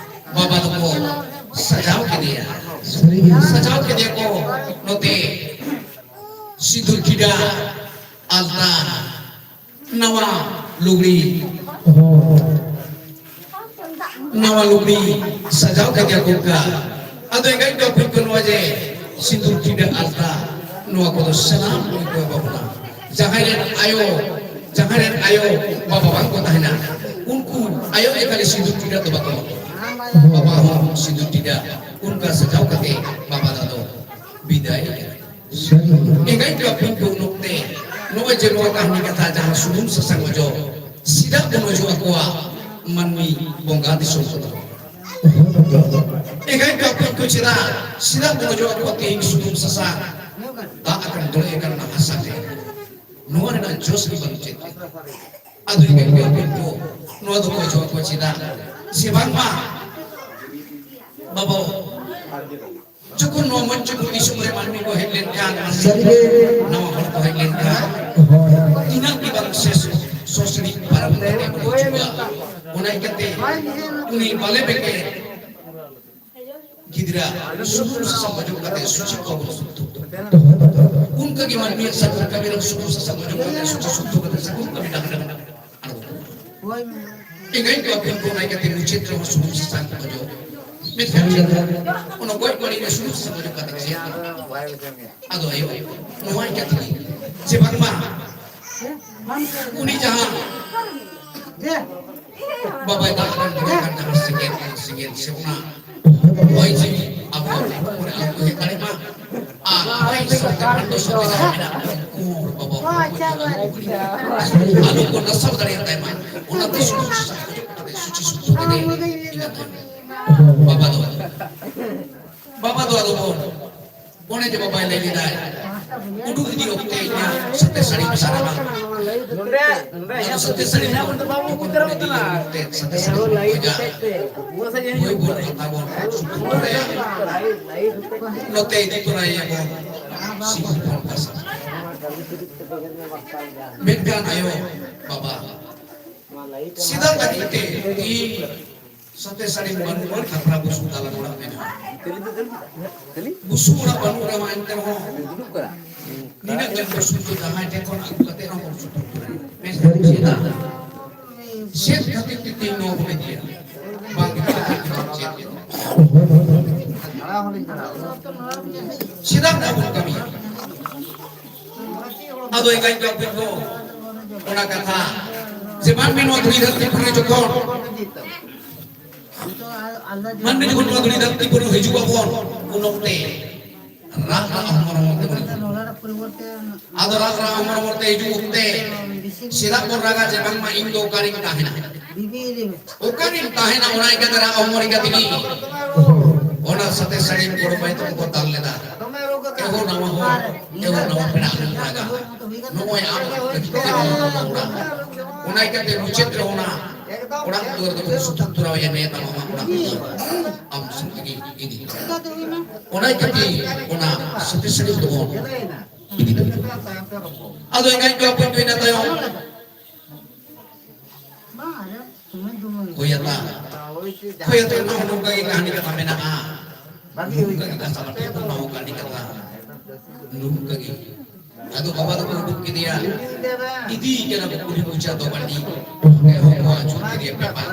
ᱵᱟᱵᱟ ᱫᱚᱠᱚ ᱥᱟᱡᱟᱣ ᱠᱮᱫᱮᱭᱟ᱾ ᱥᱟᱡᱟᱣ ᱠᱮᱫᱮᱭᱟ ᱠᱚ ᱱᱚᱛᱮ ᱥᱤᱸᱫᱩᱨ ᱴᱤᱰᱟ, ᱟᱞᱛᱟ, ᱱᱟᱣᱟ ᱞᱩᱜᱽᱲᱤ, ᱱᱟᱣᱟ ᱞᱩᱜᱽᱲᱤ ᱥᱟᱡᱟᱣ ᱠᱟᱛᱮ ᱠᱚ ᱠᱟ᱾ ᱟᱫᱚ ᱮᱸᱜᱟᱭ ᱠᱚ ᱟᱹᱯᱤᱡ ᱠᱚ ᱱᱚᱣᱟ ᱡᱮ ᱥᱤᱸᱫᱩᱨ ᱴᱤᱰᱟ, ᱟᱞᱛᱟ, ᱱᱚᱣᱟ ᱠᱚᱫᱚ ᱥᱟᱱᱟᱢ ᱠᱚ ᱠᱚ ᱮᱢᱟ ᱵᱚᱱᱟ᱾ ᱡᱟᱦᱟᱸᱭ ᱨᱮᱱ ᱟᱭᱳ, ᱡᱟᱦᱟᱸᱭ ᱨᱮᱱ ᱟᱭᱳ ᱵᱟᱵᱟ ᱵᱟᱝ ᱠᱚ ᱛᱟᱦᱮᱱᱟ, ᱩᱱᱠᱩ ᱟᱭᱳ ᱜᱮ ᱠᱷᱟᱹᱞᱤ ᱥᱤᱸᱫᱩᱨ ᱴᱤᱰᱟ ᱫᱚ ᱵᱟᱠᱚ ᱮᱢᱟ᱾ ᱵᱟᱵᱟ ᱦᱚᱸ ᱥᱤᱸᱫᱩᱨ ᱴᱤᱰᱟ ᱚᱱᱠᱟ ᱥᱟᱡᱟᱣ ᱠᱟᱛᱮ ᱵᱟᱵᱟ ᱫᱚ ᱟᱫᱚ ᱵᱤᱫᱟᱭ᱾ ᱮᱸᱜᱟᱭ ᱠᱚ ᱟᱹᱯᱤᱡ ᱠᱚ ᱩᱱ ᱚᱠᱛᱮ ᱱᱚᱜᱼᱚᱭ ᱡᱮ ᱱᱚᱣᱟ ᱠᱟᱹᱦᱱᱤ ᱠᱟᱛᱷᱟ ᱡᱟᱦᱟᱸ ᱥᱩᱱᱩᱢ ᱥᱟᱥᱟᱝ ᱚᱡᱚᱜ, ᱥᱤᱫᱟᱜ ᱵᱚᱱ ᱚᱡᱚᱜ ᱟᱠᱚᱣᱟ ᱢᱟᱹᱱᱢᱤ ᱵᱚᱸᱜᱟ ᱫᱤᱥᱚᱢ ᱠᱚᱫᱚ᱾ ᱮᱸᱜᱟᱭ ᱠᱚ ᱟᱹᱯᱤᱡ ᱠᱚ ᱪᱮᱫᱟᱜ ᱥᱤᱫᱟᱜ ᱵᱚᱱ ᱚᱡᱚᱜ ᱟᱠᱚᱣᱟ ᱛᱮᱦᱮᱧ ᱥᱩᱱᱩᱢ ᱥᱟᱥᱟᱝ? ᱫᱟᱜ ᱟᱠᱟᱱ ᱫᱚᱲᱮ ᱟᱠᱟᱱ ᱚᱱᱟ ᱦᱟᱥᱟ ᱨᱮ ᱱᱚᱣᱟ ᱨᱮᱱᱟᱜ ᱡᱚᱥ ᱜᱮ ᱵᱟᱹᱱᱩᱜ ᱪᱮᱫ? ᱟᱫᱚ ᱮᱸᱜᱟᱭ ᱠᱚ ᱟᱹᱯᱤᱡ ᱠᱚ ᱱᱚᱣᱟ ᱫᱚᱠᱚ ᱚᱡᱚᱜ ᱟᱠᱚᱣᱟ ᱪᱮᱫᱟᱜ? ᱥᱮ ᱵᱟᱝᱢᱟ ᱵᱟᱵᱟ ᱡᱚᱠᱷᱚᱱ ᱱᱚᱣᱟ ᱢᱚᱧᱪᱚᱯᱩᱨ ᱫᱤᱥᱚᱢ ᱨᱮ ᱢᱟᱹᱱᱢᱤ ᱠᱚ ᱦᱮᱡ ᱞᱮᱱᱠᱷᱟᱱ, ᱥᱟᱹᱨᱤᱜᱮ᱾ ᱱᱟᱣᱟ ᱦᱚᱲ ᱠᱚ ᱦᱮᱡ ᱞᱮᱱᱠᱷᱟᱱ, ᱦᱳᱭ᱾ ᱛᱤᱱᱟᱹᱜ ᱜᱮ ᱵᱟᱝ ᱥᱮᱥ ᱥᱚᱥᱲᱤ ᱯᱟᱨᱚᱢ ᱠᱟᱛᱮ ᱠᱚ ᱦᱤᱡᱩᱜᱼᱟ᱾ ᱚᱱᱟ ᱤᱠᱟᱹᱛᱮ ᱩᱱᱤ ᱵᱟᱞᱮ ᱵᱮᱠᱮ ᱜᱤᱫᱽᱨᱟᱹ ᱥᱩᱱᱩᱢ ᱥᱟᱥᱟᱝ ᱚᱡᱚᱜ ᱠᱟᱛᱮ ᱥᱩᱪᱤ ᱠᱚ ᱵᱚᱱ ᱥᱩᱫᱽᱫᱷᱚ᱾ ᱚᱱᱠᱟ ᱜᱮ ᱢᱟᱹᱱᱢᱤᱭᱟᱜ ᱥᱟᱹᱜᱩᱱ ᱠᱟᱹᱢᱤ ᱨᱮ ᱥᱩᱱᱩᱢ ᱥᱟᱥᱟᱝ ᱚᱡᱚᱜ ᱠᱟᱛᱮ ᱥᱩᱪᱤ ᱥᱩᱫᱽᱫᱷᱚ ᱠᱟᱛᱮ ᱥᱟᱹᱜᱩᱱ ᱠᱟᱹᱢᱤ ᱰᱟᱦᱟᱨ ᱨᱮ ᱟᱬᱜᱚ᱾ ᱮᱸᱜᱟᱭ ᱠᱚ ᱟᱹᱯᱤᱞ ᱠᱚ ᱚᱱᱟ ᱤᱭᱠᱟᱹᱛᱮ ᱢᱩᱪᱟᱹᱫ ᱨᱮᱦᱚᱸ ᱥᱩᱱᱩᱢ ᱥᱟᱥᱟᱝ ᱠᱚ ᱚᱡᱚᱜ᱾ ᱢᱮᱱᱠᱷᱟᱱ ᱚᱱᱟ ᱜᱚᱡ ᱢᱟᱹᱲᱤ ᱨᱮ ᱥᱩᱱᱩᱢ ᱥᱟᱥᱟᱝ ᱚᱡᱚᱜ ᱠᱟᱛᱮ ᱪᱮᱫ? ᱟᱫᱚ ᱟᱭᱳ, ᱱᱚᱣᱟ ᱤᱭᱠᱟᱹᱛᱮ ᱡᱮ ᱵᱟᱝᱢᱟ ᱩᱱᱤ ᱡᱟᱦᱟᱸ ᱵᱟᱵᱟᱭ ᱫᱟᱜ ᱠᱟᱱ ᱵᱚᱸᱜᱟ ᱠᱟᱱ ᱡᱟᱦᱟᱸ ᱥᱮᱸᱜᱮᱞ, ᱥᱮᱸᱜᱮᱞ ᱥᱮ ᱚᱱᱟ ᱦᱚᱭ ᱡᱤᱣᱤ ᱟᱵᱚ ᱦᱚᱲᱢᱚ ᱨᱮ ᱟᱞᱚ ᱠᱚ ᱦᱮᱡ ᱫᱟᱲᱮᱭᱟᱜ ᱢᱟ᱾ ᱟᱨ ᱦᱚᱭ ᱥᱟᱶᱛᱮ ᱵᱷᱟᱱᱰᱚ ᱥᱟᱶᱛᱮ ᱡᱟᱦᱟᱸ ᱢᱮᱱᱟᱜ ᱠᱚ ᱩᱱᱠᱩ ᱦᱚᱲ ᱵᱟᱵᱟ ᱦᱚᱲ ᱠᱚ ᱟᱞᱚ ᱠᱚ ᱱᱟᱥᱟᱣ ᱫᱟᱲᱮᱭᱟᱜ ᱛᱟᱭ ᱢᱟ᱾ ᱚᱱᱟᱛᱮ ᱥᱩᱱᱩᱢ ᱥᱟᱥᱟᱝ ᱚᱡᱚᱜ ᱠᱟᱛᱮ ᱥᱩᱪᱤ ᱥᱩᱛ ᱠᱟᱛᱮ ᱤᱱᱟᱹ ᱛᱟᱭᱚᱢ ᱵᱟᱵᱟ ᱫᱚ, ᱵᱟᱵᱟ ᱫᱚ ᱟᱫᱚ ᱵᱚᱱ ᱚᱱᱮ ᱡᱮ ᱵᱟᱵᱟᱭ ᱞᱟᱹᱭ ᱞᱮᱫᱟᱭ, ᱩᱰᱩᱠ ᱤᱫᱤ ᱚᱠᱛᱮ ᱤᱧᱟᱹᱜ ᱥᱟᱛᱮ ᱥᱟᱹᱲᱤᱢ ᱥᱟᱨᱟᱜᱼᱟ᱾ ᱱᱚᱰᱮ, ᱱᱚᱰᱮ ᱟᱫᱚ ᱥᱟᱛᱮ ᱥᱟᱹᱲᱤᱢ ᱫᱚ ᱵᱟᱵᱚᱱ ᱵᱩᱡᱽ ᱫᱟᱲᱮᱭᱟᱜ ᱠᱟᱱᱟ᱾ ᱥᱟᱛᱮ ᱥᱟᱹᱲᱤᱢ ᱵᱚᱱ ᱜᱚᱡᱟ᱾ ᱦᱳᱭ ᱵᱚᱱ ᱦᱟᱛᱟᱣ ᱵᱚᱱ ᱥᱩᱛᱩᱜ ᱛᱚᱨᱟᱭᱟ᱾ ᱱᱚᱛᱮ ᱤᱫᱤ ᱛᱚᱨᱟᱭᱮᱭᱟ ᱵᱚᱱ ᱥᱤᱸᱫᱩᱨ ᱵᱚᱱ ᱯᱟᱥᱟ᱾ ᱢᱮᱱᱠᱷᱟᱱ ᱟᱭᱳ ᱵᱟᱵᱟ, ᱥᱮᱫᱟᱭ ᱞᱟᱹᱜᱤᱫ ᱛᱮ ᱛᱤᱦᱤᱧ ᱥᱟᱛᱮ ᱥᱟᱹᱲᱤᱢ ᱵᱟᱹᱱᱩᱜ ᱨᱮ ᱠᱷᱟᱯᱨᱟ ᱵᱩᱥᱩᱵ ᱫᱟᱞᱟᱱ ᱚᱲᱟᱜ ᱢᱮᱱᱟᱜᱼᱟ᱾ ᱵᱩᱥᱩᱵ ᱚᱲᱟᱜ ᱵᱟᱹᱱᱩᱜ ᱨᱮᱦᱚᱸ ᱮᱱᱛᱮ ᱨᱮᱦᱚᱸ ᱱᱤᱱᱟᱹᱜ ᱜᱟᱱ ᱵᱩᱥᱩᱵ ᱫᱚ ᱡᱟᱦᱟᱸᱭ ᱴᱷᱮᱱ ᱠᱷᱚᱱ ᱟᱹᱜᱩ ᱠᱟᱛᱮ ᱨᱮᱦᱚᱸ ᱵᱚᱱ ᱥᱩᱯᱩᱨ ᱠᱚᱣᱟ᱾ ᱢᱮᱱᱠᱷᱟᱱ ᱪᱮᱫᱟᱜ? ᱪᱮᱫ ᱠᱷᱟᱹᱛᱤᱨ ᱛᱮ ᱛᱮᱦᱮᱧ ᱱᱚᱣᱟ ᱵᱚᱱ ᱤᱫᱤᱭᱟ? ᱵᱟᱝ ᱪᱮᱫ? ᱪᱮᱫᱟᱜ ᱱᱚᱣᱟ ᱵᱚᱱ ᱠᱟᱹᱢᱤᱭᱟ? ᱟᱫᱚ ᱮᱸᱜᱟᱭ ᱠᱚ ᱟᱯᱮ ᱠᱚ ᱚᱱᱟ ᱠᱟᱛᱷᱟ ᱡᱮ ᱢᱟᱹᱱᱢᱤ ᱱᱚᱣᱟ ᱫᱷᱩᱲᱤ ᱫᱷᱟᱹᱨᱛᱤ ᱯᱩᱨᱤ ᱡᱚᱠᱷᱚᱱ ᱢᱟᱹᱱᱢᱤ ᱡᱚᱠᱷᱚᱱ ᱱᱚᱣᱟ ᱫᱷᱩᱲᱤ ᱫᱷᱟᱹᱨᱛᱤ ᱯᱩᱨᱤ ᱦᱤᱡᱩᱜ ᱟᱵᱚᱱ, ᱩᱱ ᱚᱠᱛᱮ ᱨᱟᱜ ᱨᱟᱜ ᱦᱚᱲᱢᱚ ᱦᱚᱲᱢᱚ ᱛᱮᱵᱚᱱ ᱦᱤᱡᱩᱜᱼᱟ᱾ ᱟᱫᱚ ᱨᱟᱜ ᱨᱟᱜ ᱦᱚᱲᱢᱚ ᱦᱚᱲᱢᱚ ᱛᱮ ᱦᱤᱡᱩᱜ ᱚᱠᱛᱮ ᱪᱮᱫᱟᱜ ᱵᱚᱱ ᱨᱟᱜᱟ ᱡᱮ ᱵᱟᱝᱢᱟ ᱤᱧ ᱫᱚ ᱚᱠᱟᱨᱤᱧ ᱛᱟᱦᱮᱱᱟ? ᱚᱠᱟᱨᱤᱧ ᱛᱟᱦᱮᱱᱟ? ᱚᱱᱟ ᱤᱠᱟᱹᱛᱮ ᱨᱟᱜ ᱦᱚᱲᱢᱚ ᱤᱠᱟᱹ ᱛᱮᱜᱮ ᱚᱱᱟ ᱥᱟᱛᱮ ᱥᱟᱹᱲᱤᱢ ᱜᱚᱲᱚ ᱯᱟᱭ ᱛᱮᱠᱚ ᱠᱚ ᱫᱟᱞ ᱞᱮᱫᱟ᱾ ᱮᱦᱚ ᱱᱟᱣᱟ ᱦᱚᱲ, ᱮᱦᱚ ᱱᱟᱣᱟ ᱯᱮᱲᱟ ᱦᱚᱲ ᱨᱟᱜᱟ᱾ ᱱᱚᱜᱼᱚᱭ ᱟᱢ ᱞᱟᱹᱜᱤᱫ ᱛᱮ ᱱᱚᱣᱟ ᱦᱚᱲ ᱨᱟᱜᱟ᱾ ᱚᱱᱟ ᱤᱠᱟᱹᱛᱮ ᱢᱩᱪᱟᱹᱫ ᱨᱮ ᱚᱱᱟ ᱚᱲᱟᱜ ᱫᱩᱣᱟᱹᱨ ᱫᱚᱵᱚᱱ ᱥᱩᱛᱩᱜ ᱛᱚᱨᱟᱣᱮᱭᱟ, ᱱᱮ ᱛᱟᱢ ᱟᱢᱟᱜ ᱚᱲᱟᱜ ᱫᱩᱣᱟᱹᱨ ᱟᱢ ᱥᱮᱫ ᱛᱮᱜᱮ ᱤᱫᱤ᱾ ᱚᱱᱟ ᱤᱠᱟᱹᱛᱮ ᱚᱱᱟ ᱥᱟᱛᱮ ᱥᱟᱹᱲᱤᱢ ᱫᱚᱵᱚᱱ ᱤᱫᱤ ᱛᱚᱨᱟᱭᱟ᱾ ᱟᱫᱚ ᱮᱸᱜᱟᱭ ᱠᱚ ᱦᱚᱯᱚᱱ ᱠᱚ ᱤᱱᱟᱹ ᱛᱟᱭᱚᱢ ᱦᱩᱭ ᱟᱛᱟ, ᱦᱩᱭ ᱟᱛᱟ ᱨᱮᱱᱟᱜ ᱦᱚᱸ ᱱᱚᱝᱠᱟ ᱜᱮ ᱠᱟᱹᱦᱱᱤ ᱠᱟᱛᱷᱟ ᱢᱮᱱᱟᱜᱼᱟ᱾ ᱱᱚᱝᱠᱟ ᱜᱮ ᱠᱟᱛᱷᱟ ᱵᱟᱹᱲᱛᱤ ᱚᱱᱟ ᱦᱚᱸ ᱠᱟᱹᱦᱱᱤ ᱠᱟᱛᱷᱟ ᱱᱚᱝᱠᱟ ᱜᱮ ᱟᱫᱚ ᱵᱟᱵᱟ ᱫᱚᱠᱚ ᱩᱰᱩᱠ ᱠᱮᱫᱮᱭᱟ, ᱤᱫᱤᱭᱮ ᱠᱟᱱᱟ ᱠᱚ ᱠᱩᱞᱦᱤ ᱢᱩᱪᱟᱹᱫ ᱫᱚ ᱵᱟᱹᱴᱤ᱾ ᱮᱦᱚᱵ ᱠᱚ ᱟᱹᱪᱩᱨ ᱠᱮᱫᱮᱭᱟ ᱯᱮ ᱯᱟᱠ,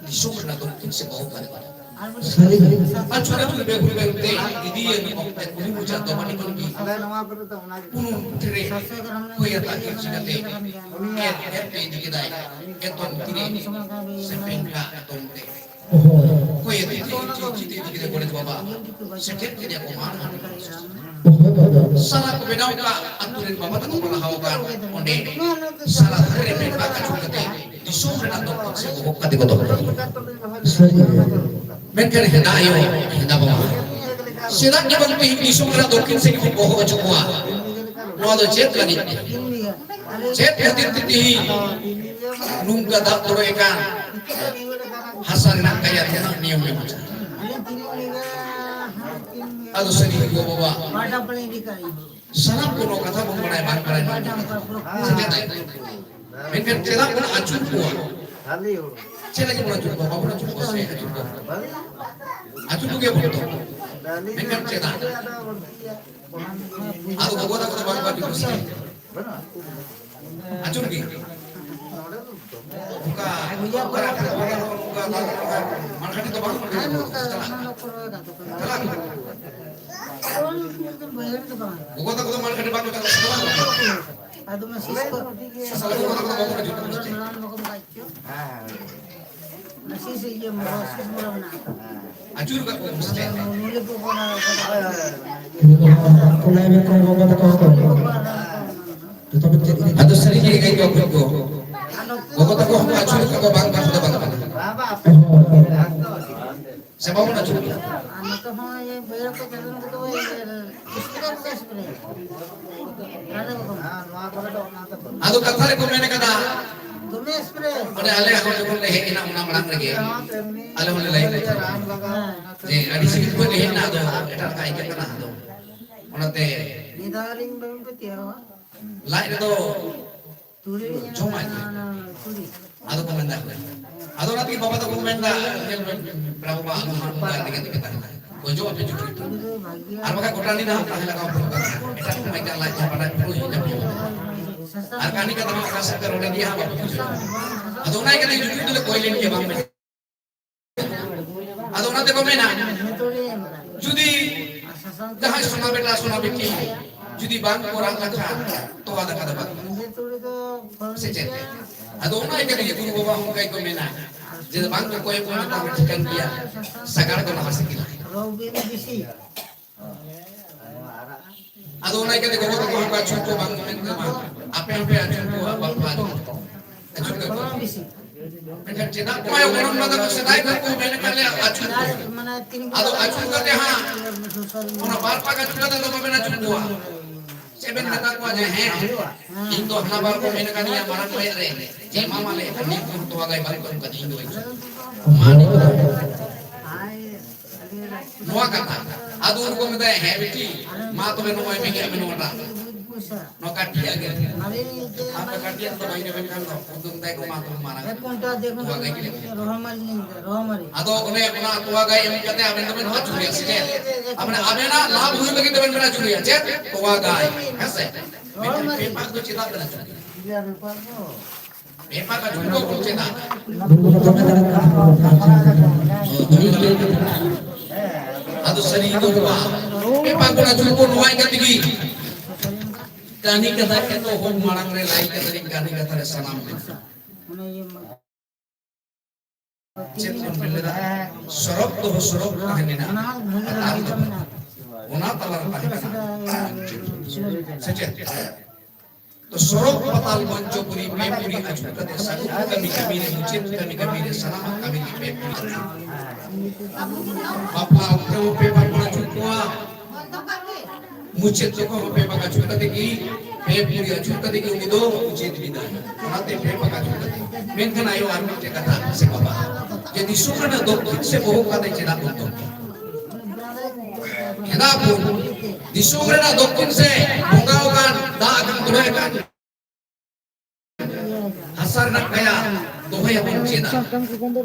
ᱫᱤᱥᱚᱢ ᱨᱮᱱᱟᱜ ᱫᱚᱠᱠᱷᱤᱱ ᱥᱮᱫ ᱵᱚᱦᱚᱜ ᱠᱟᱱᱟ᱾ ᱥᱟᱹᱨᱤ ᱜᱮ᱾ ᱟᱹᱪᱩᱨ ᱟᱹᱪᱩᱨ ᱵᱮᱦᱩᱞ ᱵᱮᱦᱩᱞ ᱛᱮ ᱤᱫᱤᱭᱮ ᱚᱠᱛᱮ ᱠᱩᱞᱦᱤ ᱢᱩᱪᱟᱹᱫ ᱫᱚ ᱵᱟᱹᱴᱤ ᱠᱷᱚᱱ ᱜᱮ ᱠᱩᱞᱦᱤ ᱢᱩᱪᱟᱹᱫ ᱨᱮ ᱦᱩᱭ ᱟᱛᱟ ᱠᱤᱨ ᱪᱤᱠᱟᱹᱛᱮ ᱮᱨ ᱮᱨ ᱛᱮ ᱤᱫᱤ ᱠᱮᱫᱟᱭ᱾ ᱮᱛᱚᱢ ᱛᱤᱨᱮ ᱥᱮ ᱯᱮᱱᱠᱟ ᱮᱛᱚᱢ ᱛᱮ᱾ ᱦᱳᱭ᱾ ᱚᱠᱚᱭᱮ ᱤᱫᱤ ᱠᱮᱫᱟ? ᱪᱤ-, ᱪᱤ-, ᱪᱤ-, ᱤᱫᱤ ᱠᱮᱫᱟ ᱜᱚᱰᱮᱛ ᱵᱟᱵᱟ? ᱥᱮᱴᱮᱨ ᱠᱮᱫᱮᱭᱟ ᱠᱚ ᱢᱟᱱ ᱦᱟᱹᱴᱤᱧ᱾ ᱦᱳᱭ ᱵᱟᱵᱟ᱾ ᱥᱟᱞᱟ ᱠᱚ ᱵᱮᱱᱟᱣ ᱠᱟᱜ ᱟᱹᱛᱩ ᱨᱮᱱ ᱵᱟᱵᱟ ᱛᱟᱠᱚ ᱠᱚ ᱞᱟᱦᱟᱣ ᱟᱠᱟᱱ ᱚᱸᱰᱮ᱾ ᱥᱟᱞᱟ ᱫᱷᱟᱨᱮ ᱨᱮ ᱢᱮᱱᱟᱜ ᱟᱹᱪᱩᱨ ᱠᱟᱛᱮ ᱫᱤᱥᱚᱢ ᱨᱮᱱᱟᱜ ᱫᱚ ᱥᱮ ᱵᱚᱦᱚᱜ ᱠᱟᱛᱮ ᱠᱚ ᱫᱚᱦᱚ ᱠᱟᱜᱼᱟ᱾ ᱥᱟᱹᱨᱤ ᱜᱮ᱾ ᱢᱮᱱᱠᱷᱟᱱ ᱦᱮᱸᱫᱟ ᱟᱭᱳ, ᱦᱮᱸᱫᱟ ᱵᱟᱵᱟ, ᱪᱮᱫᱟᱜ ᱜᱮ ᱵᱟᱝ ᱛᱮᱦᱮᱧ ᱫᱤᱥᱚᱢ ᱨᱮᱱᱟᱜ ᱫᱚᱠᱠᱷᱤᱱ ᱥᱮᱫ ᱠᱚ ᱵᱚᱦᱚᱜ ᱦᱚᱪᱚ ᱠᱚᱣᱟ? ᱱᱚᱣᱟ ᱫᱚ ᱪᱮᱫ ᱞᱟᱹᱜᱤᱫ ᱛᱮ? ᱪᱮᱫ ᱠᱷᱟᱹᱛᱤᱨ ᱛᱮ ᱛᱮᱦᱮᱧ ᱱᱚᱝᱠᱟ ᱫᱟᱜ ᱛᱚᱨᱚᱡ ᱟᱠᱟᱱ ᱦᱟᱥᱟ ᱨᱮᱱᱟᱜ ᱠᱟᱭᱟ ᱛᱮᱱᱟᱜ ᱱᱤᱭᱚᱢ ᱢᱮᱱᱟᱜᱼᱟ? ᱟᱫᱚ ᱥᱟᱹᱨᱤ ᱜᱮ ᱜᱚ ᱵᱟᱵᱟ, ᱥᱟᱱᱟᱢ ᱠᱚ ᱱᱚᱣᱟ ᱠᱟᱛᱷᱟ ᱵᱚᱱ ᱵᱟᱲᱟᱭ ᱵᱟᱝ ᱵᱟᱲᱟᱭ ᱵᱟᱝ ᱵᱟᱲᱟᱭ᱾ ᱥᱮ ᱪᱮᱫ? ᱢᱮᱱᱠᱷᱟᱱ ᱪᱮᱫᱟᱜ ᱵᱚᱱ ᱟᱹᱪᱩᱨ ᱠᱚᱣᱟ? ᱪᱮᱫ ᱞᱟᱹᱜᱤᱫ ᱵᱚᱱ ᱟᱹᱪᱩᱨ ᱠᱚᱣᱟ? ᱵᱟᱵᱚᱱ ᱟᱹᱪᱩᱨ ᱠᱚᱣᱟ ᱥᱮ ᱟᱹᱪᱩᱨ ᱠᱚᱣᱟ? ᱟᱹᱪᱩᱨ ᱠᱚᱜᱮᱭᱟ ᱵᱚᱱ ᱛᱚ᱾ ᱢᱮᱱᱠᱷᱟᱱ ᱪᱮᱫᱟᱜ? ᱟᱫᱚ ᱜᱚᱜᱚ ᱛᱟᱠᱚ ᱫᱚ ᱵᱟᱝ ᱠᱚ ᱟᱹᱪᱩᱨ ᱠᱚᱣᱟ ᱥᱮ? ᱟᱹᱪᱩᱨ ᱜᱮ᱾ ᱚᱱᱠᱟ, ᱚᱱᱠᱟ, ᱚᱱᱠᱟ, ᱚᱱᱠᱟ, ᱢᱟᱲᱜᱷᱟᱴᱤ ᱫᱚ ᱵᱟᱝ ᱢᱟᱲᱜᱷᱟᱴᱤ ᱫᱚ ᱵᱟᱝ ᱪᱟᱞᱟᱜ᱾ ᱪᱟᱞᱟᱜ᱾ ᱜᱚᱜᱚ ᱛᱟᱠᱚ ᱫᱚ ᱢᱟᱲᱜᱷᱟᱴᱤ ᱵᱟᱝ ᱠᱚ ᱪᱟᱞᱟᱜ᱾ ᱟᱫᱚ ᱢᱟ ᱥᱤᱥ ᱠᱚ ᱥᱟᱥᱟᱞ ᱜᱚᱜᱚ ᱛᱟᱠᱚ ᱫᱚ ᱵᱟᱠᱚ ᱟᱹᱪᱩᱨ ᱠᱚᱣᱟ ᱥᱮ? ᱢᱟᱨᱟᱝ ᱵᱟᱠᱚ ᱵᱟᱭ ᱪᱚ᱾ ᱦᱮᱸ, ᱦᱮᱸ᱾ ᱚᱱᱟ ᱥᱤᱥ ᱤᱭᱟᱹ ᱢᱚᱨᱚ, ᱥᱤᱥ ᱢᱚᱨᱚ ᱢᱮᱱᱟᱜ ᱟᱠᱟᱫᱟ᱾ ᱟᱹᱪᱩᱨ ᱠᱟᱜ ᱠᱚ ᱥᱮ ᱪᱮᱫ? ᱢᱩᱞᱤ ᱠᱚ ᱠᱚ ᱚᱱᱟ ᱠᱚ᱾ ᱦᱳᱭ, ᱦᱳᱭ, ᱦᱳᱭ᱾ ᱩᱱᱠᱩ ᱞᱟᱹᱭ ᱵᱮᱱ ᱠᱚ ᱜᱚᱜᱚ ᱛᱟᱠᱚ ᱦᱚᱸ ᱠᱚ᱾ ᱡᱚᱛᱚ ᱵᱮᱱ ᱪᱮᱫ ᱤᱫᱤ ᱟᱫᱚ ᱥᱟᱹᱨᱤ ᱜᱮ ᱜᱟᱭ ᱠᱚ ᱠᱚ᱾ ᱜᱚᱜᱚ ᱛᱟᱠᱚ ᱦᱚᱸᱠᱚ ᱟᱹᱪᱩᱨ ᱠᱟᱜ ᱠᱚᱣᱟ, ᱵᱟᱝ ᱠᱟᱛᱷᱟ ᱫᱚ ᱵᱟᱝ ᱠᱟᱱᱟ᱾ ᱦᱳᱭ, ᱦᱳᱭ᱾ ᱥᱮ ᱵᱟᱵᱚᱱ ᱟᱹᱪᱩᱨ ᱠᱚᱣᱟ? ᱟᱨ ᱱᱚᱛᱮ ᱦᱚᱸ ᱤᱭᱟᱹ ᱵᱟᱹᱭᱦᱟᱹᱲ ᱠᱚ ᱪᱟᱞᱟᱣ ᱞᱮᱱ ᱛᱮᱫᱚ ᱳᱭ ᱤᱭᱟᱹ ᱥᱯᱨᱮ ᱠᱚ ᱥᱯᱨᱮ᱾ ᱟᱞᱮ ᱵᱟᱠᱚ ᱟᱫᱚ ᱠᱟᱛᱷᱟ ᱨᱮᱠᱚ ᱢᱮᱱ ᱠᱟᱫᱟ, ᱫᱚᱢᱮ ᱥᱯᱨᱮ᱾ ᱚᱸᱰᱮ ᱟᱞᱮ ᱦᱚᱸ ᱡᱚᱠᱷᱚᱱ ᱞᱮ ᱦᱮᱡ ᱮᱱᱟ ᱚᱱᱟ ᱢᱟᱲᱟᱝ ᱨᱮᱜᱮ, ᱟᱞᱮ ᱦᱚᱸᱞᱮ ᱞᱟᱹᱭ ᱞᱮᱫᱟ ᱨᱟᱱ ᱞᱟᱜᱟᱣ᱾ ᱦᱮᱸ᱾ ᱡᱮ ᱟᱹᱰᱤ ᱥᱟᱺᱜᱤᱧ ᱠᱷᱚᱱ ᱞᱮ ᱦᱮᱡ ᱮᱱᱟ, ᱟᱫᱚ ᱮᱴᱟᱜ ᱞᱮᱠᱟ ᱟᱹᱭᱠᱟᱹᱜ ᱠᱟᱱᱟ᱾ ᱟᱫᱚ ᱚᱱᱟᱛᱮ ᱢᱤᱫ ᱫᱷᱟᱣ ᱞᱤᱧ ᱵᱟᱹᱜᱤ ᱠᱮᱫ ᱛᱮ ᱟᱨᱦᱚᱸ᱾ ᱞᱟᱡ ᱨᱮᱫᱚ ᱛᱩᱲᱤ ᱞᱤᱧ ᱡᱚᱢᱟᱜ ᱮᱢ ᱜᱮ᱾ ᱠᱟᱫᱟ, ᱚᱱᱟ ᱛᱩᱲᱤ᱾ ᱟᱫᱚ ᱠᱚ ᱢᱮᱱᱫᱟ, ᱟᱫᱚ ᱚᱱᱟ ᱛᱮᱜᱮ ᱵᱟᱵᱟ ᱛᱟᱠᱚ ᱠᱚ ᱢᱮᱱᱫᱟ, ᱧᱮᱞ ᱢᱮ, ᱯᱮᱲᱟ ᱵᱟᱵᱟ ᱟᱞᱚ ᱦᱟᱸᱜ ᱱᱚᱝᱠᱟ ᱛᱮᱜᱮ ᱛᱮᱜᱮ ᱛᱟᱦᱮᱱᱟ᱾ ᱜᱚᱡᱚᱜ ᱟᱯᱮ ᱡᱩᱴᱤ᱾ ᱟᱨ ᱵᱟᱠᱷᱟᱱ ᱜᱚᱴᱟ ᱧᱤᱫᱟᱹ ᱦᱟᱸᱜ ᱛᱟᱦᱮᱸ ᱞᱟᱜᱟᱣ ᱯᱮ ᱠᱟᱱᱟ᱾ ᱮᱴᱟᱜ ᱠᱚ ᱢᱟ ᱮᱠᱟᱞ ᱞᱟᱡ ᱡᱷᱟᱯᱟᱰᱟ ᱯᱩᱨᱟᱹ ᱦᱤᱡᱩᱜ ᱛᱟᱯᱮᱭᱟ᱾ ᱟᱨ ᱠᱟᱹᱦᱱᱤ ᱠᱟᱛᱷᱟ ᱢᱟ ᱚᱠᱟ ᱥᱮᱫ ᱯᱮ ᱨᱚᱲ ᱤᱫᱤᱭᱟ ᱦᱟᱸᱜ ᱵᱟᱯᱮ ᱵᱩᱡᱷᱟᱹᱣᱟ᱾ ᱟᱫᱚ ᱚᱱᱟ ᱤᱭᱠᱟᱹᱛᱮ ᱡᱩᱴᱤ ᱫᱚᱞᱮ ᱠᱚᱭ ᱞᱮᱱ ᱜᱮᱭᱟ ᱵᱟᱝ ᱢᱮᱱ᱾ ᱟᱫᱚ ᱚᱱᱟ ᱛᱮᱠᱚ ᱢᱮᱱᱟ, ᱡᱩᱫᱤ ᱡᱟᱦᱟᱸᱭ ᱥᱚᱱᱟ ᱵᱮᱴᱟ ᱥᱚᱱᱟ ᱵᱤᱴᱤ ᱡᱩᱫᱤ ᱵᱟᱝ ᱠᱚ ᱨᱟᱜ ᱞᱮᱠᱷᱟᱱ ᱛᱚᱣᱟ ᱫᱟᱠᱟ ᱫᱚ ᱵᱟᱝ᱾ ᱥᱮ ᱪᱮᱫ? ᱟᱫᱚ ᱚᱱᱟ ᱤᱭᱠᱟᱹᱛᱮ ᱜᱩᱨᱩ ᱵᱟᱵᱟ ᱦᱚᱸ ᱚᱱᱠᱟ ᱜᱮᱠᱚ ᱢᱮᱱᱟ, ᱡᱮ ᱵᱟᱝ ᱠᱚ ᱠᱚᱭ ᱠᱚ ᱢᱮᱛᱟ ᱠᱚ ᱴᱷᱤᱠᱟᱹᱱ ᱜᱮᱭᱟ, ᱥᱟᱜᱟᱲ ᱫᱚ ᱞᱟᱦᱟ ᱥᱮᱫ ᱜᱮ ᱞᱟᱦᱟ᱾ ᱟᱫᱚ ᱚᱱᱟ ᱤᱭᱠᱟᱹᱛᱮ ᱜᱚᱜᱚ ᱛᱟᱠᱚ ᱦᱚᱸᱠᱚ ᱟᱹᱪᱩᱨ ᱠᱚ ᱵᱟᱝ ᱢᱮᱱ ᱠᱚ ᱵᱟᱝ, ᱟᱯᱮ ᱦᱚᱸᱯᱮ ᱟᱹᱪᱩᱨ ᱠᱚᱣᱟ ᱵᱟᱯᱞᱟ ᱨᱮ᱾ ᱟᱹᱪᱩᱨ ᱠᱟᱠᱚ᱾ ᱢᱮᱱᱠᱷᱟᱱ ᱪᱮᱫᱟᱜ ᱠᱚ ᱟᱭᱳ ᱜᱚᱱᱚᱝ ᱵᱟᱫᱟ ᱠᱚ ᱥᱮᱫᱟᱭ ᱠᱷᱚᱱ ᱠᱚ ᱢᱮᱱ ᱟᱠᱟᱫ ᱞᱮᱭᱟ ᱟᱹᱪᱩᱨ ᱠᱚ᱾ ᱟᱫᱚ ᱟᱹᱪᱩᱨ ᱠᱟᱛᱮ ᱦᱟᱸᱜ ᱚᱱᱟ ᱵᱟᱨ ᱯᱟᱠ ᱟᱹᱪᱩᱨ ᱠᱟᱛᱮ ᱫᱚ ᱵᱟᱵᱮᱱ ᱟᱹᱪᱩᱨ ᱠᱚᱣᱟ᱾ ᱪᱮᱫ ᱵᱮᱱ ᱢᱮᱛᱟ ᱠᱚᱣᱟ ᱡᱮ ᱦᱮᱸ, ᱤᱧ ᱫᱚ ᱦᱟᱱᱟ ᱵᱟᱨ ᱠᱚ ᱢᱮᱱ ᱟᱠᱟᱫᱤᱧᱟ ᱢᱟᱨᱟᱝ ᱵᱟᱭᱟᱜ ᱨᱮ, ᱡᱮ ᱮᱢᱟᱢᱟᱞᱮ, ᱱᱤᱛ ᱠᱷᱚᱱ ᱛᱚᱣᱟ ᱜᱟᱭ ᱵᱟᱝ ᱠᱚ ᱮᱢ ᱠᱟᱫᱤᱧ, ᱤᱧ ᱫᱚ ᱵᱟᱹᱧ ᱮᱢᱟ᱾ ᱢᱟ ᱱᱤᱛ ᱫᱚ᱾ ᱱᱚᱣᱟ ᱠᱟᱛᱷᱟ᱾ ᱟᱫᱚ ᱩᱱᱠᱩ ᱢᱮᱛᱟᱭᱟ, "ᱦᱮᱸ ᱵᱤᱴᱤ, ᱢᱟ ᱛᱚᱵᱮ ᱱᱚᱜᱼᱚᱭ ᱢᱮᱱᱮᱫ ᱢᱮ ᱱᱚᱣᱟᱴᱟᱜ᱾ ᱱᱚᱣᱟ ᱠᱟᱹᱴᱤᱡ ᱟᱜ ᱜᱮ᱾ ᱟᱢ ᱫᱚ ᱠᱟᱹᱴᱤᱡ ᱟᱜ ᱫᱚ ᱵᱟᱹᱧ ᱨᱮᱵᱮᱱ ᱠᱷᱟᱱ ᱫᱚ, ᱩᱫᱩᱜ ᱢᱮᱛᱟᱭ ᱠᱚ ᱢᱟ ᱛᱚᱵᱮ ᱢᱟᱨᱟᱝ᱾ ᱛᱚᱣᱟ ᱜᱟᱭ ᱜᱮ ᱞᱮ ᱮᱢᱟ᱾ ᱟᱫᱚ ᱚᱱᱮ ᱚᱱᱟ ᱛᱚᱣᱟ ᱜᱟᱭ ᱮᱢ ᱠᱟᱛᱮ ᱟᱵᱮᱱ ᱫᱚᱵᱮᱱ ᱟᱹᱪᱩᱨᱮᱭᱟ ᱥᱮ ᱪᱮᱫ? ᱟᱵᱮᱱ, ᱟᱵᱮᱱᱟᱜ ᱞᱟᱵᱷ ᱦᱩᱭᱩᱜ ᱞᱟᱹᱜᱤᱫ ᱫᱚᱵᱮᱱ ᱢᱮᱱᱟ ᱟᱹᱪᱩᱨᱮᱭᱟ᱾ ᱪᱮᱫ? ᱛᱚᱣᱟ ᱜᱟᱭ᱾ ᱦᱮᱸ ᱥᱮ? ᱢᱮᱱᱠᱷᱟᱱ ᱯᱮ ᱯᱟᱠ ᱫᱚ ᱪᱮᱫᱟᱜ ᱵᱮᱱ ᱟᱹᱪᱩᱨᱮᱭᱟ? ᱯᱮ ᱯᱟᱠ ᱟᱹᱪᱩᱨ ᱫᱚ ᱵᱚᱞ ᱪᱮᱫᱟᱜ? ᱟᱫᱚ ᱥᱟᱹᱨᱤ ᱜᱮ ᱵᱟᱵᱟ, ᱯᱮ ᱯᱟᱠ ᱵᱚᱱ ᱟᱹᱪᱩᱨ ᱠᱚ ᱱᱚᱣᱟ ᱤᱭᱠᱟᱹ ᱛᱮᱜᱮ᱾ ᱠᱟᱹᱦᱱᱤ ᱠᱟᱛᱷᱟ ᱮᱛᱚᱦᱚᱵ ᱢᱟᱲᱟᱝ ᱨᱮ ᱞᱟᱹᱭ ᱠᱟᱛᱮ ᱠᱟᱹᱦᱱᱤ ᱠᱟᱛᱷᱟ ᱨᱮ ᱥᱟᱱᱟᱢ ᱢᱮᱱᱟᱜᱼᱟ᱾ ᱪᱮᱫ ᱵᱚᱱ ᱢᱮᱱ ᱞᱮᱫᱟ? ᱥᱚᱨᱚᱜ ᱫᱚ ᱥᱚᱨᱚᱜ ᱛᱟᱦᱮᱸ ᱞᱮᱱᱟ᱾ ᱚᱱᱟ ᱛᱟᱞᱟ ᱨᱮ ᱛᱟᱦᱮᱸ ᱠᱟᱱᱟ᱾ ᱥᱮ ᱪᱮᱫ? ᱛᱚ ᱥᱚᱨᱚᱜ ᱯᱟᱛᱟᱞ ᱢᱚᱧᱪᱚᱯᱩᱨᱤ ᱯᱮ ᱯᱩᱨᱤ ᱟᱹᱪᱩᱨ ᱠᱟᱛᱮ ᱥᱟᱹᱜᱩᱱ ᱠᱟᱹᱢᱤ ᱠᱟᱹᱢᱤ ᱨᱮ ᱢᱩᱪᱟᱹᱫ ᱠᱟᱹᱢᱤ ᱠᱟᱹᱢᱤ ᱨᱮ ᱥᱟᱱᱟᱢᱟᱜ ᱠᱟᱹᱢᱤ ᱜᱮ ᱯᱮ ᱯᱩᱨᱤ᱾ ᱵᱟᱯᱞᱟ ᱚᱠᱛᱮ ᱦᱚᱸ ᱯᱮ ᱯᱟᱠ ᱵᱚᱱ ᱟᱹᱪᱩᱨ ᱠᱚᱣᱟ᱾ ᱢᱩᱪᱟᱹᱫ ᱡᱚᱠᱷᱚᱱ ᱦᱚᱸ ᱯᱮ ᱯᱟᱠ ᱟᱹᱪᱩᱨ ᱠᱟᱛᱮ ᱜᱮ, ᱯᱮ ᱯᱩᱨᱤ ᱟᱹᱪᱩᱨ ᱠᱟᱛᱮ ᱜᱮ ᱩᱱᱤ ᱫᱚ ᱩᱪᱤᱛ ᱵᱤᱫᱟᱭ᱾ ᱚᱱᱟᱛᱮ ᱯᱮ ᱯᱟᱠ ᱟᱹᱪᱩᱨ ᱠᱟᱛᱮ᱾ ᱢᱮᱱᱠᱷᱟᱱ ᱟᱭᱳ ᱟᱨ ᱢᱤᱫᱴᱮᱱ ᱠᱟᱛᱷᱟ ᱥᱮ ᱵᱟᱵᱟ, ᱡᱮ ᱫᱤᱥᱚᱢ ᱨᱮᱱᱟᱜ ᱫᱚᱠᱠᱷᱤᱱ ᱥᱮ ᱵᱚᱦᱚᱜ ᱠᱟᱛᱮ ᱪᱮᱫᱟᱜ ᱵᱚᱱ ᱫᱚᱠᱠᱷᱤᱱ? ᱪᱮᱫᱟᱜ ᱵᱚᱱ ᱫᱤᱥᱚᱢ ᱨᱮᱱᱟᱜ ᱫᱚᱠᱠᱷᱤᱱ ᱥᱮ ᱵᱚᱸᱜᱟ ᱟᱠᱟᱱ ᱫᱟᱜ ᱟᱠᱟᱱ ᱫᱩᱲᱟᱹ ᱟᱠᱟᱱ ᱦᱟᱥᱟ ᱨᱮᱱᱟᱜ ᱠᱟᱭᱟ, ᱫᱚᱦᱚᱭᱟᱵᱚᱱ ᱪᱮᱫᱟᱜ?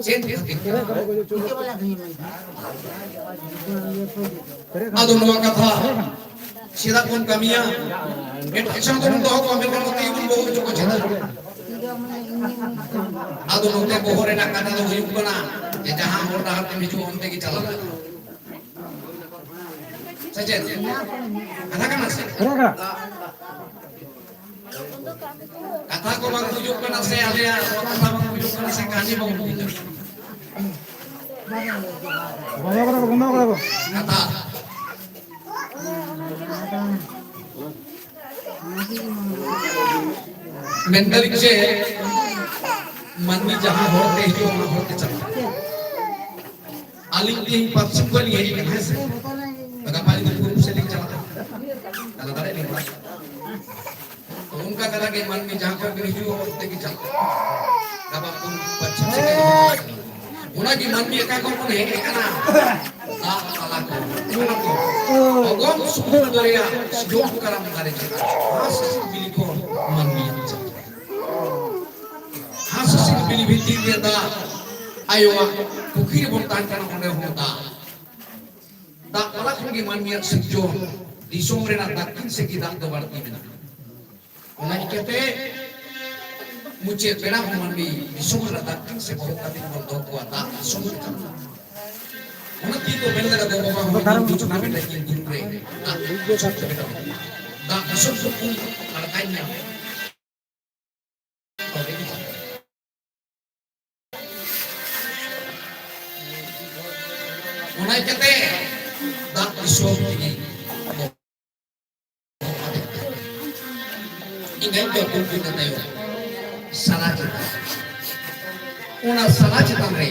ᱪᱮᱫ ᱠᱷᱟᱹᱛᱤᱨ? ᱟᱫᱚ ᱱᱚᱣᱟ ᱠᱟᱛᱷᱟ ᱪᱮᱫᱟᱜ ᱵᱚᱱ ᱠᱟᱹᱢᱤᱭᱟ? ᱮᱴᱟᱜ ᱥᱟᱶ ᱫᱚᱵᱚᱱ ᱫᱚᱦᱚ ᱠᱚᱣᱟ, ᱢᱮᱱᱠᱷᱟᱱ ᱱᱚᱛᱮ ᱜᱮᱵᱚᱱ ᱵᱚᱦᱚᱜ ᱦᱚᱪᱚ ᱠᱚᱣᱟ ᱪᱮᱫᱟᱜ? ᱟᱫᱚ ᱱᱚᱛᱮ ᱵᱚᱦᱚᱜ ᱨᱮᱱᱟᱜ ᱠᱟᱛᱷᱟ ᱫᱚ ᱦᱩᱭᱩᱜ ᱠᱟᱱᱟ ᱡᱮ ᱡᱟᱦᱟᱸ ᱦᱚᱨ ᱰᱟᱦᱟᱨ ᱛᱮᱢ ᱦᱤᱡᱩᱜᱼᱟ, ᱚᱱᱛᱮ ᱜᱮ ᱪᱟᱞᱟᱜ ᱞᱟᱜᱟᱜᱼᱟ᱾ ᱥᱮ ᱪᱮᱫ? ᱠᱟᱛᱷᱟ ᱠᱟᱱᱟ ᱥᱮ? ᱠᱟᱛᱷᱟ ᱠᱚ ᱵᱟᱝ ᱵᱩᱡᱩᱜ ᱠᱟᱱᱟ ᱥᱮ ᱟᱞᱮᱭᱟᱜ ᱠᱟᱛᱷᱟ ᱵᱟᱝ ᱵᱩᱡᱩᱜ ᱠᱟᱱᱟ ᱥᱮ ᱠᱟᱹᱦᱱᱤ ᱵᱟᱝ ᱵᱩᱡᱩᱜ ᱠᱟᱱᱟ? ᱵᱚᱱᱫᱚ ᱠᱟᱫᱟ ᱠᱚ, ᱵᱚᱱᱫᱚ ᱠᱟᱫᱟ ᱠᱚ᱾ ᱠᱟᱛᱷᱟ᱾ ᱢᱮᱱᱫᱟᱞᱤᱧ ᱡᱮ ᱢᱟᱹᱱᱢᱤ ᱡᱟᱦᱟᱸ ᱦᱚᱨ ᱛᱮ ᱦᱤᱡᱩᱜᱼᱟ, ᱚᱱᱟ ᱦᱚᱨ ᱛᱮ ᱪᱟᱞᱟᱜᱼᱟ᱾ ᱟᱹᱞᱤᱧ ᱛᱮᱦᱮᱧ ᱯᱟᱥᱪᱤᱢ ᱠᱷᱚᱱ ᱞᱤᱧ ᱦᱮᱡ ᱟᱠᱟᱱᱟ, ᱦᱮᱸ ᱥᱮ? ᱜᱟᱯᱟ ᱡᱩᱫᱤ ᱯᱩᱨᱩᱵ ᱥᱮᱫ ᱞᱤᱧ ᱪᱟᱞᱟᱜᱼᱟ, ᱪᱟᱞᱟᱣ ᱫᱟᱲᱮᱭᱟᱜ ᱞᱤᱧ? ᱛᱚ ᱚᱱᱠᱟ ᱠᱟᱛᱷᱟ ᱜᱮ ᱢᱟᱹᱱᱢᱤ ᱡᱟᱦᱟᱸ ᱠᱷᱚᱱ ᱜᱮ ᱦᱤᱡᱩᱜᱼᱟ, ᱚᱱᱛᱮ ᱜᱮ ᱪᱟᱞᱟᱜᱼᱟ᱾ ᱜᱟᱯᱟ ᱯᱩᱨᱩᱵ ᱯᱟᱥᱪᱤᱢ ᱥᱮᱫ ᱜᱮ ᱦᱤᱡᱩᱜᱼᱟ᱾ ᱚᱱᱟ ᱜᱮ ᱢᱟᱹᱱᱢᱤ ᱚᱠᱟ ᱠᱷᱚᱱ ᱵᱚᱱ ᱦᱮᱡ ᱟᱠᱟᱱᱟ, ᱫᱟᱜ ᱛᱟᱞᱟ ᱠᱷᱚᱱ᱾ ᱚᱱᱟ ᱠᱚ ᱚᱜᱚᱢ ᱥᱩᱢᱩᱝ ᱫᱚᱨᱭᱟ, ᱥᱤᱡᱚᱱ ᱠᱟᱨᱟᱢ ᱫᱟᱨᱮ ᱪᱮᱛᱟᱱ, ᱦᱟᱸᱥ ᱦᱟᱸᱥᱞᱤ ᱵᱤᱞᱤ ᱠᱷᱚᱱ ᱢᱟᱹᱱᱢᱤ ᱪᱟᱞᱟᱜᱼᱟ᱾ ᱦᱟᱸᱥ ᱦᱟᱸᱥᱞᱤ ᱵᱤᱞᱤ ᱵᱷᱤᱛᱤᱨ ᱨᱮ ᱫᱟᱜ, ᱟᱭᱳᱣᱟᱜ ᱯᱩᱠᱷᱨᱤ ᱨᱮᱵᱚᱱ ᱛᱟᱦᱮᱱ ᱠᱟᱱᱟ, ᱚᱸᱰᱮ ᱦᱚᱸ ᱫᱟᱜ᱾ ᱫᱟᱜ ᱛᱟᱞᱟ ᱠᱷᱚᱱ ᱜᱮ ᱢᱟᱹᱱᱢᱤᱭᱟᱜ ᱥᱤᱨᱡᱚᱱ, ᱫᱤᱥᱚᱢ ᱨᱮᱱᱟᱜ ᱫᱟᱹᱠᱷᱤᱱ ᱥᱮᱫ ᱜᱮ ᱫᱟᱜ ᱫᱚ ᱵᱟᱹᱲᱛᱤ ᱢᱮᱱᱟᱜᱼᱟ᱾ ᱚᱱᱟ ᱤᱠᱟᱹᱛᱮ ᱢᱩᱪᱟᱹᱫ ᱵᱮᱲᱟ ᱦᱚᱸ ᱢᱟᱹᱱᱢᱤ ᱫᱤᱥᱚᱢ ᱨᱮᱱᱟᱜ ᱫᱟᱹᱠᱷᱤᱱ ᱥᱮᱫ ᱵᱚᱦᱚᱜ ᱠᱟᱛᱮ ᱵᱚᱱ ᱫᱚᱦᱚ ᱠᱚᱣᱟ, ᱫᱟᱜ ᱫᱤᱥᱚᱢ ᱨᱮ ᱪᱟᱞᱟᱜᱼᱟ᱾ ᱚᱱᱟ ᱛᱤ ᱠᱚ ᱢᱮᱱ ᱞᱮᱫᱟ, ᱜᱚ ᱵᱟᱵᱟ ᱦᱚᱸ ᱫᱟᱨᱮ ᱫᱩᱲᱩᱵ ᱠᱟᱛᱮ ᱠᱤᱱ ᱫᱩᱲᱩᱵ ᱨᱮ ᱫᱟᱜ ᱫᱤᱥᱚᱢ ᱠᱚ ᱵᱮᱱᱟᱣ ᱠᱮᱫᱟ᱾ ᱫᱟᱜ ᱫᱤᱥᱚᱢ ᱠᱚ ᱠᱩᱞ ᱟᱨ ᱠᱟᱹᱧ ᱧᱟᱢ᱾ ᱚᱱᱟ ᱤᱠᱟᱹᱛᱮ ᱫᱟᱜ ᱫᱤᱥᱚᱢ ᱛᱮᱜᱮ ᱤᱧ ᱫᱚ ᱠᱩᱞ ᱠᱮᱫᱟ ᱛᱟᱭᱚᱢ ᱥᱟᱞᱟ ᱪᱮᱛᱟᱱ᱾ ᱚᱱᱟ ᱥᱟᱞᱟ ᱪᱮᱛᱟᱱ ᱨᱮ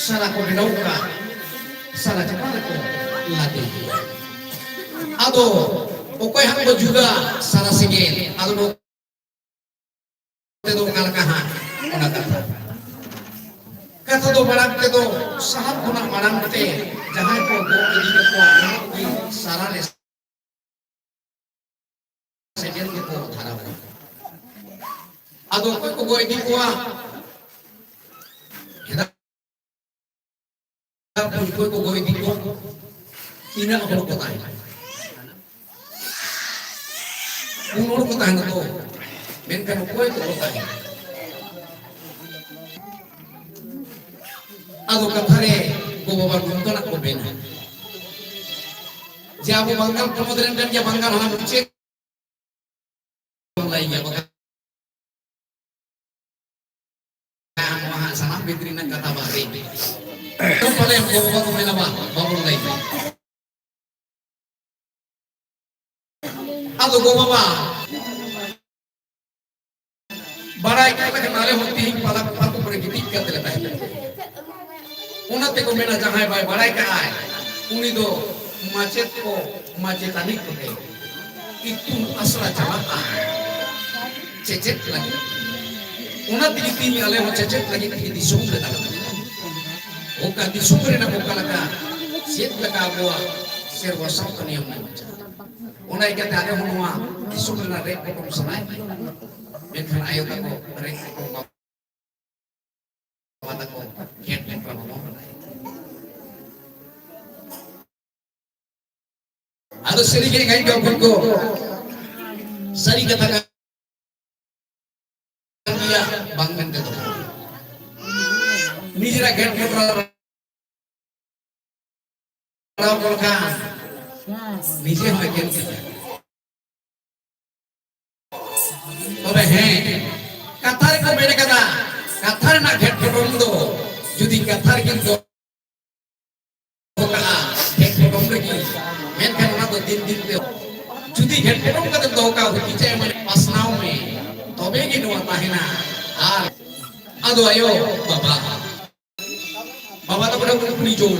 ᱥᱟᱞᱟ ᱠᱚ ᱵᱮᱱᱟᱣ ᱠᱟᱜᱼᱟ, ᱥᱟᱞᱟ ᱪᱮᱛᱟᱱ ᱨᱮᱠᱚ ᱞᱟᱫᱮ᱾ ᱟᱫᱚ ᱚᱠᱚᱭ ᱦᱟᱸᱜ ᱠᱚ ᱡᱩᱜᱟ ᱥᱟᱞᱟ ᱥᱮᱸᱜᱮᱞ? ᱟᱫᱚ ᱱᱚᱛᱮ ᱫᱚ ᱚᱠᱟ ᱞᱮᱠᱟ ᱦᱟᱸᱜ ᱚᱱᱟ ᱠᱟᱛᱷᱟ᱾ ᱠᱟᱛᱷᱟ ᱫᱚ ᱢᱟᱲᱟᱝ ᱛᱮᱫᱚ ᱥᱟᱦᱟᱱ ᱠᱷᱚᱱᱟᱜ ᱢᱟᱲᱟᱝ ᱛᱮ ᱡᱟᱦᱟᱸᱭ ᱠᱚ ᱜᱚᱜ ᱤᱫᱤ ᱠᱟᱠᱚᱣᱟ, ᱩᱱᱠᱩ ᱜᱮ ᱥᱟᱞᱟ ᱨᱮ ᱥᱮᱸᱜᱮᱞ ᱜᱮᱠᱚ ᱫᱷᱟᱨᱟᱣᱟ᱾ ᱟᱫᱚ ᱚᱠᱚᱭ ᱠᱚ ᱜᱚᱡ ᱤᱫᱤ ᱠᱚᱣᱟ? ᱚᱠᱚᱭ ᱠᱚ ᱜᱚᱡ ᱤᱫᱤ ᱠᱚᱣᱟ? ᱛᱤᱱᱟᱹᱜ ᱦᱚᱲ ᱠᱚ ᱛᱟᱦᱮᱸ ᱠᱟᱱᱟ? ᱯᱩᱱ ᱦᱚᱲ ᱠᱚ ᱛᱟᱦᱮᱱᱟ ᱛᱚ, ᱢᱮᱱᱠᱷᱟᱱ ᱚᱠᱚᱭ ᱠᱚ ᱛᱟᱦᱮᱱᱟ? ᱟᱫᱚ ᱠᱟᱛᱷᱟ ᱨᱮ ᱜᱚ ᱵᱟᱵᱟ ᱱᱚᱝᱠᱟᱱᱟᱜ ᱠᱚ ᱢᱮᱱᱟ ᱡᱮ ᱟᱵᱚ ᱵᱟᱝᱜᱟᱞ ᱯᱚᱱᱚᱛ ᱨᱮᱱ ᱠᱟᱱ ᱜᱮᱭᱟ, ᱵᱟᱝᱜᱟᱞ ᱦᱟᱲᱟᱢ ᱪᱮᱫ ᱞᱟᱹᱭ ᱜᱮᱭᱟ, ᱵᱟᱠᱷᱟᱱ ᱱᱚᱣᱟ ᱦᱟᱸᱜ ᱥᱟᱱᱟᱢ ᱵᱷᱤᱛᱨᱤ ᱨᱮᱱᱟᱜ ᱠᱟᱛᱷᱟ ᱵᱟᱦᱨᱮ᱾ ᱯᱟᱞᱮ ᱜᱚ ᱵᱟᱵᱟ ᱠᱚ ᱢᱮᱱᱟ, "ᱵᱟᱝ, ᱵᱟᱵᱚᱱ ᱞᱟᱹᱭ ᱜᱮᱭᱟ᱾" ᱟᱫᱚ ᱜᱚ ᱵᱟᱵᱟ ᱵᱟᱲᱟᱭ ᱠᱟᱜ ᱞᱮᱠᱷᱟᱱ ᱟᱞᱮ ᱦᱚᱸ ᱛᱤᱦᱤᱧ ᱯᱟᱞᱟ ᱯᱟᱛᱟ ᱠᱚᱨᱮ ᱜᱤᱛᱤᱡ ᱠᱟᱛᱮ ᱞᱮ ᱛᱟᱦᱮᱸ ᱠᱟᱱᱟ᱾ ᱚᱱᱟ ᱛᱮᱠᱚ ᱢᱮᱱᱟ, ᱡᱟᱦᱟᱸᱭ ᱵᱟᱭ ᱵᱟᱲᱟᱭ ᱠᱟᱜᱼᱟᱭ, ᱩᱱᱤ ᱫᱚ ᱢᱟᱪᱮᱫ ᱠᱚ, ᱢᱟᱪᱮᱛᱟᱹᱱᱤ ᱠᱚᱴᱷᱮᱱ ᱤᱛᱩᱱ ᱟᱥᱲᱟ ᱪᱟᱞᱟᱜᱼᱟ, ᱪᱮᱪᱮᱫ ᱞᱟᱹᱜᱤᱫ᱾ ᱚᱱᱟ ᱛᱮᱜᱮ ᱛᱤᱦᱤᱧ ᱟᱞᱮ ᱦᱚᱸ ᱪᱮᱪᱮᱫ ᱞᱟᱹᱜᱤᱫ ᱛᱮᱜᱮ ᱫᱤᱥᱚᱢ ᱞᱮ ᱫᱟᱬᱟᱱᱟ᱾ ᱚᱠᱟ ᱫᱤᱥᱚᱢ ᱨᱮᱱᱟᱜ ᱚᱠᱟ ᱞᱮᱠᱟ, ᱪᱮᱫ ᱞᱮᱠᱟ ᱟᱵᱚᱣᱟᱜ ᱥᱮᱨᱣᱟ ᱥᱟᱶᱛᱟ ᱱᱤᱭᱚᱢ ᱢᱮᱱᱟᱜᱼᱟ, ᱚᱱᱟ ᱤᱭᱠᱟᱹᱛᱮ ᱟᱞᱮ ᱦᱚᱸ ᱱᱚᱣᱟ ᱫᱤᱥᱚᱢ ᱨᱮᱱᱟᱜ ᱨᱮᱡ ᱯᱚᱴᱚᱢ ᱥᱟᱱᱟᱭᱮᱫ ᱞᱮᱭᱟ᱾ ᱢᱮᱱᱠᱷᱟᱱ ᱟᱭᱳ ᱛᱟᱠᱚ ᱨᱮᱡ ᱯᱚᱴᱚᱢ, ᱵᱟᱵᱟ ᱛᱟᱠᱚ ᱜᱷᱮᱴ ᱯᱚᱴᱚᱢ ᱵᱟᱵᱚᱱ ᱵᱟᱲᱟᱭᱟ᱾ ᱟᱫᱚ ᱥᱟᱹᱨᱤᱜᱮ ᱜᱟᱭᱤᱰ ᱵᱟᱵᱩ ᱠᱚ, ᱥᱟᱹᱨᱤ ᱠᱟᱛᱷᱟ ᱠᱟᱱ ᱜᱮᱭᱟ, ᱵᱟᱝ ᱢᱮᱱᱛᱮ ᱫᱚ ᱵᱟᱝ᱾ ᱱᱤᱡᱮᱨᱟᱜ ᱜᱷᱮᱴ ᱯᱚᱴᱚᱢ ᱯᱟᱲᱟᱣ ᱠᱚ ᱞᱮᱠᱷᱟᱱ ᱱᱤᱡᱮ ᱦᱚᱸ ᱮᱠᱮᱱ ᱜᱮᱭᱟ᱾ ᱛᱚᱵᱮ ᱦᱮᱸ, ᱠᱟᱛᱷᱟ ᱨᱮᱠᱚ ᱢᱮᱱ ᱠᱟᱫᱟ, ᱠᱟᱛᱷᱟ ᱨᱮᱱᱟᱜ ᱜᱷᱮᱴ ᱯᱚᱴᱚᱢ ᱫᱚ ᱡᱩᱫᱤ ᱠᱟᱛᱷᱟ ᱨᱮᱜᱮᱢ ᱫᱚᱦᱚ ᱠᱟᱜᱼᱟ, ᱜᱷᱮᱴ ᱯᱚᱴᱚᱢ ᱨᱮᱜᱮ, ᱢᱮᱱᱠᱷᱟᱱ ᱚᱱᱟ ᱫᱚ ᱫᱤᱱ ᱫᱤᱱ ᱛᱮ ᱡᱩᱫᱤ ᱜᱷᱮᱴ ᱯᱚᱴᱚᱢ ᱠᱟᱛᱮ ᱫᱚᱦᱚ ᱠᱟᱜᱼᱟ, ᱦᱩᱫᱤᱥ ᱮ ᱢᱟᱱᱮ ᱯᱟᱥᱱᱟᱣ ᱢᱮ, ᱛᱚᱵᱮ ᱜᱮ ᱱᱚᱣᱟ ᱛᱟᱦᱮᱱᱟ᱾ ᱟᱨ ᱟᱫᱚ ᱟᱭᱳ ᱵᱟᱵᱟ ᱵᱟᱵᱟ ᱛᱟᱠᱚ ᱴᱷᱮᱱ ᱠᱚ ᱠᱩᱞᱤ ᱡᱚᱝ,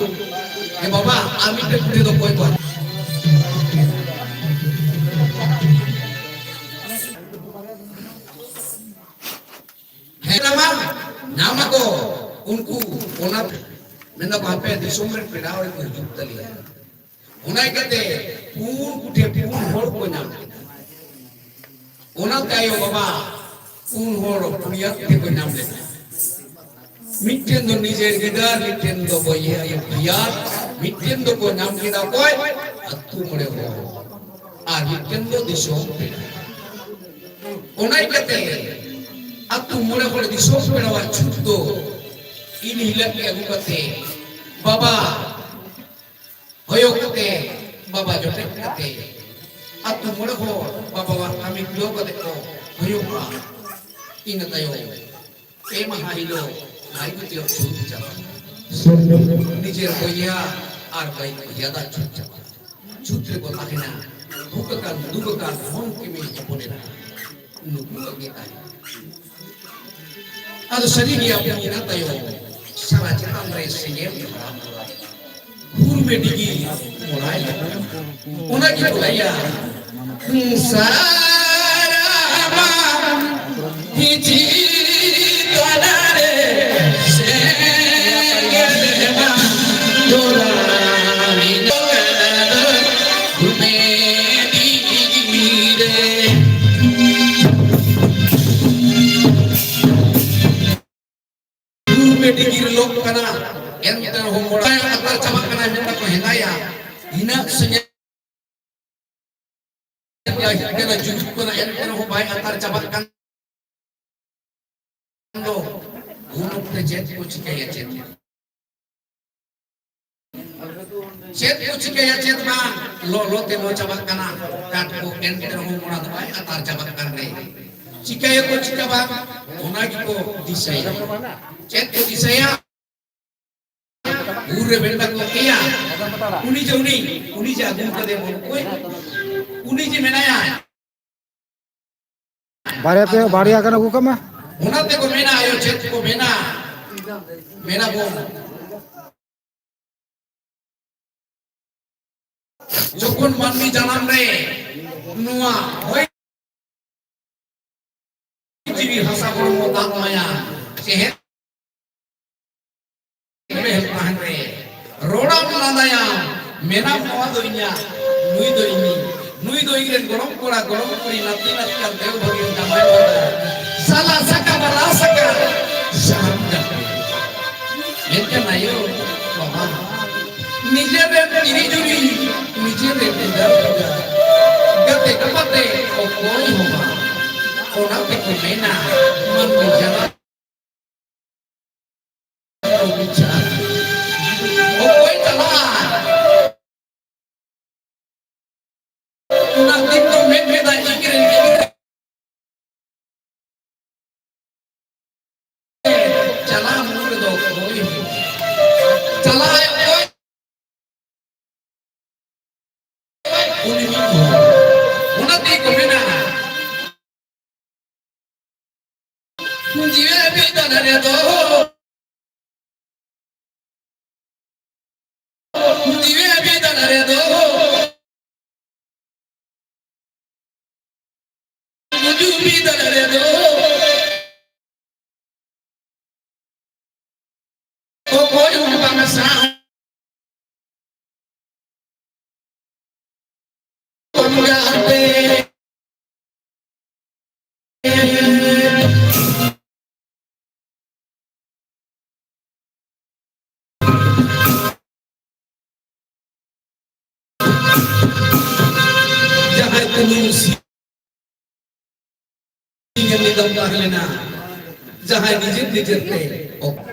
"ᱮ ᱵᱟᱵᱟ, ᱟᱨ ᱢᱤᱫᱴᱮᱱ ᱠᱩᱲᱤ ᱫᱚ ᱚᱠᱚᱭ ᱠᱚ?" ᱦᱮᱸ, ᱧᱟᱢᱟ, ᱧᱟᱢ ᱟᱠᱚ ᱩᱱᱠᱩ᱾ ᱚᱱᱟ ᱢᱮᱱ ᱫᱟᱠᱚ, "ᱦᱟᱯᱮ, ᱫᱤᱥᱚᱢ ᱨᱮᱱ ᱯᱮᱲᱟ ᱦᱚᱲ ᱠᱚ ᱦᱤᱡᱩᱜ ᱛᱟᱞᱮᱭᱟ᱾" ᱚᱱᱟ ᱤᱭᱠᱟᱹᱛᱮ ᱯᱩᱱ ᱠᱩᱴᱷᱮ ᱯᱩᱱ ᱦᱚᱲ ᱠᱚ ᱧᱟᱢ ᱠᱮᱫᱟ᱾ ᱚᱱᱟᱛᱮ ᱟᱭᱳ ᱵᱟᱵᱟ ᱯᱩᱱ ᱦᱚᱲ ᱯᱩᱱᱭᱟᱹ ᱛᱮᱠᱚ ᱧᱟᱢ ᱞᱮᱫᱟ᱾ ᱢᱤᱫᱴᱮᱱ ᱫᱚ ᱱᱤᱡᱮᱨ ᱜᱤᱫᱟᱹᱨ, ᱢᱤᱫᱴᱮᱱ ᱫᱚ ᱵᱚᱭᱦᱟ ᱤᱭᱟᱹ ᱵᱷᱤᱭᱟᱨ, ᱢᱤᱫᱴᱮᱱ ᱫᱚᱠᱚ ᱧᱟᱢ ᱠᱮᱫᱟ ᱚᱠᱚᱭ? ᱟᱹᱛᱩ ᱢᱚᱬᱮ ᱦᱚᱲ᱾ ᱟᱨ ᱢᱤᱫᱴᱮᱱ ᱫᱚ ᱫᱤᱥᱚᱢ ᱯᱮᱲᱟ᱾ ᱚᱱᱟ ᱤᱭᱠᱟᱹᱛᱮ ᱟᱹᱛᱩ ᱢᱚᱬᱮ ᱦᱚᱲ ᱫᱤᱥᱚᱢ ᱯᱮᱲᱟᱣᱟᱜ ᱪᱷᱩᱛ ᱫᱚ ᱤᱱ ᱦᱤᱞᱳᱜ ᱜᱮ ᱟᱹᱜᱩ ᱠᱟᱛᱮ ᱵᱟᱵᱟ ᱦᱚᱭᱚ ᱠᱟᱛᱮ, ᱵᱟᱵᱟ ᱡᱚᱴᱮᱫ ᱠᱟᱛᱮ, ᱟᱹᱛᱩ ᱢᱚᱬᱮ ᱦᱚᱲ ᱵᱟᱵᱟᱣᱟᱜ ᱠᱟᱹᱢᱤ ᱠᱩᱲᱟᱹᱣ ᱠᱟᱛᱮ ᱠᱚ ᱦᱩᱭᱩᱜᱼᱟ᱾ ᱤᱱᱟᱹ ᱛᱟᱭᱚᱢ ᱯᱮ ᱢᱟᱦᱟ ᱦᱤᱞᱳᱜ ᱵᱷᱟᱭ ᱵᱤᱴᱤᱭᱟᱜ ᱪᱷᱩᱛ ᱪᱟᱵᱟ᱾ ᱱᱤᱡᱮᱨ ᱵᱚᱭᱦᱟ ᱟᱨ ᱵᱷᱟᱭ ᱵᱚᱭᱦᱟ ᱫᱟᱜ ᱪᱷᱩᱛ ᱪᱟᱵᱟ᱾ ᱪᱷᱩᱛ ᱨᱮᱠᱚ ᱛᱟᱦᱮᱱᱟ᱾ ᱵᱷᱩᱠ ᱟᱠᱟᱱ, ᱫᱩᱠ ᱟᱠᱟᱱ, ᱦᱚᱱ ᱠᱤᱢᱤᱱ ᱦᱚᱯᱚᱱ ᱮᱨᱟ᱾ ᱱᱩᱠᱩᱣᱟᱜ ᱜᱮ ᱛᱟᱦᱮᱱᱟ᱾ ᱟᱫᱚ ᱥᱟᱹᱨᱤ ᱜᱮᱭᱟ, ᱤᱱᱟᱹ ᱛᱟᱭᱚᱢ ᱥᱟᱨᱟ ᱪᱮᱛᱟᱱ ᱨᱮ ᱥᱮᱸᱜᱮᱞ ᱫᱷᱚᱨᱟᱣ ᱠᱚᱣᱟ᱾ ᱦᱩᱨᱢᱮ ᱰᱤᱜᱤ ᱢᱚᱲᱟᱭ ᱞᱟᱜᱟᱜᱼᱟ᱾ ᱚᱱᱟ ᱜᱮ ᱠᱚ ᱞᱟᱹᱭᱟ, ᱥᱟᱨᱟ ᱢᱟ ᱦᱤᱡᱤ ᱛᱟᱞᱟ ᱨᱮ ᱥᱮᱸᱜᱮᱞ ᱢᱟ ᱫᱷᱚᱨᱟᱣ ᱞᱟᱜᱟᱜᱼᱟ᱾ ᱦᱩᱨᱢᱮ ᱰᱤᱜᱤ ᱨᱮ ᱦᱩᱨᱢᱮ ᱰᱤᱜᱤ ᱨᱮ ᱞᱚᱜ ᱠᱟᱱᱟ, ᱮᱱᱛᱮ ᱨᱮᱦᱚᱸ ᱢᱚᱲᱟᱭ ᱟᱛᱟᱨ ᱪᱟᱵᱟᱜ ᱠᱟᱱᱟ, ᱢᱮᱱ ᱫᱟᱠᱚ ᱦᱮᱸᱫᱟᱭᱟ᱾ ᱤᱱᱟᱹᱜ ᱥᱮᱸᱜᱮᱞ ᱡᱩᱞᱩᱜ ᱠᱟᱱᱟ, ᱮᱱᱛᱮ ᱨᱮᱦᱚᱸ ᱵᱟᱭ ᱟᱛᱟᱨ ᱪᱟᱵᱟᱜ ᱠᱟᱱ ᱫᱚ᱾ ᱩᱱ ᱚᱠᱛᱮ ᱪᱮᱫ ᱠᱚ ᱪᱤᱠᱟᱹᱭᱟ, ᱪᱮᱫ? ᱪᱮᱫ ᱠᱚ ᱪᱤᱠᱟᱹᱭᱟ, ᱪᱮᱫ ᱵᱟᱝ? ᱞᱚᱞᱚ ᱛᱮ ᱞᱚ ᱪᱟᱵᱟᱜ ᱠᱟᱱᱟ ᱠᱟᱴ ᱠᱚ, ᱮᱱᱛᱮ ᱨᱮᱦᱚᱸ ᱢᱚᱲᱟ ᱫᱚ ᱵᱟᱭ ᱟᱛᱟᱨ ᱪᱟᱵᱟᱜ ᱠᱟᱱ ᱨᱮ᱾ ᱪᱤᱠᱟᱹᱭᱟᱠᱚ, ᱪᱤᱠᱟᱹ ᱵᱟᱝ? ᱚᱱᱟ ᱜᱮᱠᱚ ᱫᱤᱥᱟᱹᱭᱟ᱾ ᱪᱮᱫ ᱠᱚ ᱫᱤᱥᱟᱹᱭᱟ? ᱩᱱᱨᱮ ᱢᱮᱱ ᱫᱟᱠᱚ, ᱮᱭᱟ, ᱩᱱᱤ ᱡᱮ ᱩᱱᱤ, ᱩᱱᱤ ᱡᱮ ᱟᱹᱜᱩ ᱠᱟᱫᱮ ᱵᱚᱱ, ᱚᱠᱚᱭ? ᱩᱱᱤ ᱡᱮ ᱢᱮᱱᱟᱭᱟ᱾ ᱵᱟᱨᱭᱟ ᱯᱮ, ᱵᱟᱨᱭᱟ ᱜᱟᱱ ᱟᱹᱜᱩ ᱠᱟᱜ ᱢᱮ᱾ ᱚᱱᱟ ᱛᱮᱠᱚ ᱢᱮᱱᱟ, ᱟᱭᱳ, ᱪᱮᱫ ᱠᱚ ᱢᱮᱱᱟ? ᱢᱮᱱᱟ ᱵᱚᱱ, ᱡᱚᱠᱷᱚᱱ ᱢᱟᱹᱱᱢᱤ ᱡᱟᱱᱟᱢ ᱨᱮ ᱱᱚᱣᱟ ᱦᱚᱭ ᱡᱤᱣᱤ ᱦᱟᱥᱟ ᱦᱚᱲᱢᱚ ᱫᱟᱜ ᱢᱟᱭᱟ ᱪᱮᱦᱮᱫ ᱢᱮᱦᱮᱞ ᱛᱟᱦᱮᱱ ᱨᱮ ᱨᱚᱲᱟᱢ ᱞᱟᱸᱫᱟᱭᱟᱢ, ᱢᱮᱱᱟᱢ ᱱᱚᱣᱟ ᱫᱚ ᱤᱧᱟᱹᱜ, ᱱᱩᱭ ᱫᱚ ᱤᱧᱤᱡ᱾ ᱱᱩᱭ ᱫᱚ ᱤᱧ ᱨᱮᱱ ᱜᱚᱲᱚᱢ ᱠᱚᱲᱟ, ᱜᱚᱲᱚᱢ ᱠᱩᱲᱤ, ᱱᱟᱛᱤ ᱱᱟᱛᱠᱟᱱ ᱫᱮᱣ ᱵᱷᱟᱹᱜᱤᱱ ᱡᱟᱶᱟᱭ ᱠᱚᱲᱟ᱾ ᱥᱟᱞᱟ ᱥᱟᱠᱟ ᱵᱟᱞᱟ ᱥᱟᱠᱟ ᱥᱟᱱᱟᱢ ᱜᱟᱛᱮ᱾ ᱢᱮᱱᱠᱷᱟᱱ ᱟᱭᱳ ᱵᱟᱵᱟ, ᱱᱤᱡᱮ ᱨᱮᱱ ᱛᱤᱨᱤ ᱡᱩᱨᱤ, ᱱᱤᱡᱮ ᱨᱮᱱ ᱜᱤᱫᱟᱹᱨ ᱯᱤᱫᱟᱹᱨ, ᱜᱟᱛᱮ ᱜᱟᱯᱟᱛᱮ ᱚᱠᱚᱭ ᱦᱚᱸ ᱵᱟᱝ᱾ ᱚᱱᱟ ᱛᱮᱠᱚ ᱢᱮᱱᱟ, ᱢᱟᱹᱱᱢᱤ ᱡᱟᱞᱟ ᱚᱠᱚᱭ ᱪᱟᱞᱟᱜᱼᱟ? ᱚᱱᱟ ᱫᱤᱱ ᱫᱚ ᱢᱮᱱ ᱠᱮᱫᱟ, ᱤᱧ ᱨᱮᱱ ᱜᱤᱫᱽᱨᱟᱹ ᱪᱟᱞᱟᱜ ᱢᱩᱫᱽ ᱨᱮᱫᱚ ᱚᱠᱚᱭ? ᱪᱟᱞᱟᱜ ᱟᱭ ᱚᱠᱚᱭ? ᱩᱱᱤ ᱢᱤᱫ ᱦᱚᱲ᱾ ᱚᱱᱟ ᱛᱮᱜᱮ ᱠᱚ ᱢᱮᱱᱟ, ᱡᱤᱣᱤ ᱦᱟᱹᱵᱤᱡ ᱛᱟᱞᱟ ᱨᱮᱫᱚ, ᱡᱤᱣᱤ ᱦᱟᱹᱵᱤᱡ ᱛᱟᱞᱟ ᱨᱮᱫᱚ, ᱜᱩᱡᱩᱜ ᱢᱤᱫ ᱛᱟᱞᱟ ᱨᱮᱫᱚ, ᱚᱠᱚᱭ ᱦᱚᱸ ᱵᱟᱝ ᱥᱟᱦᱟ᱾ ᱡᱟᱦᱟᱸᱭ ᱠᱚ ᱱᱩᱱ ᱥᱤᱧ ᱮᱢ ᱱᱤᱫᱟᱹᱢ ᱛᱟᱦᱮᱸ ᱞᱮᱱᱟ, ᱡᱟᱦᱟᱸᱭ ᱱᱤᱡᱮᱨ ᱱᱤᱡᱮᱨ ᱛᱮ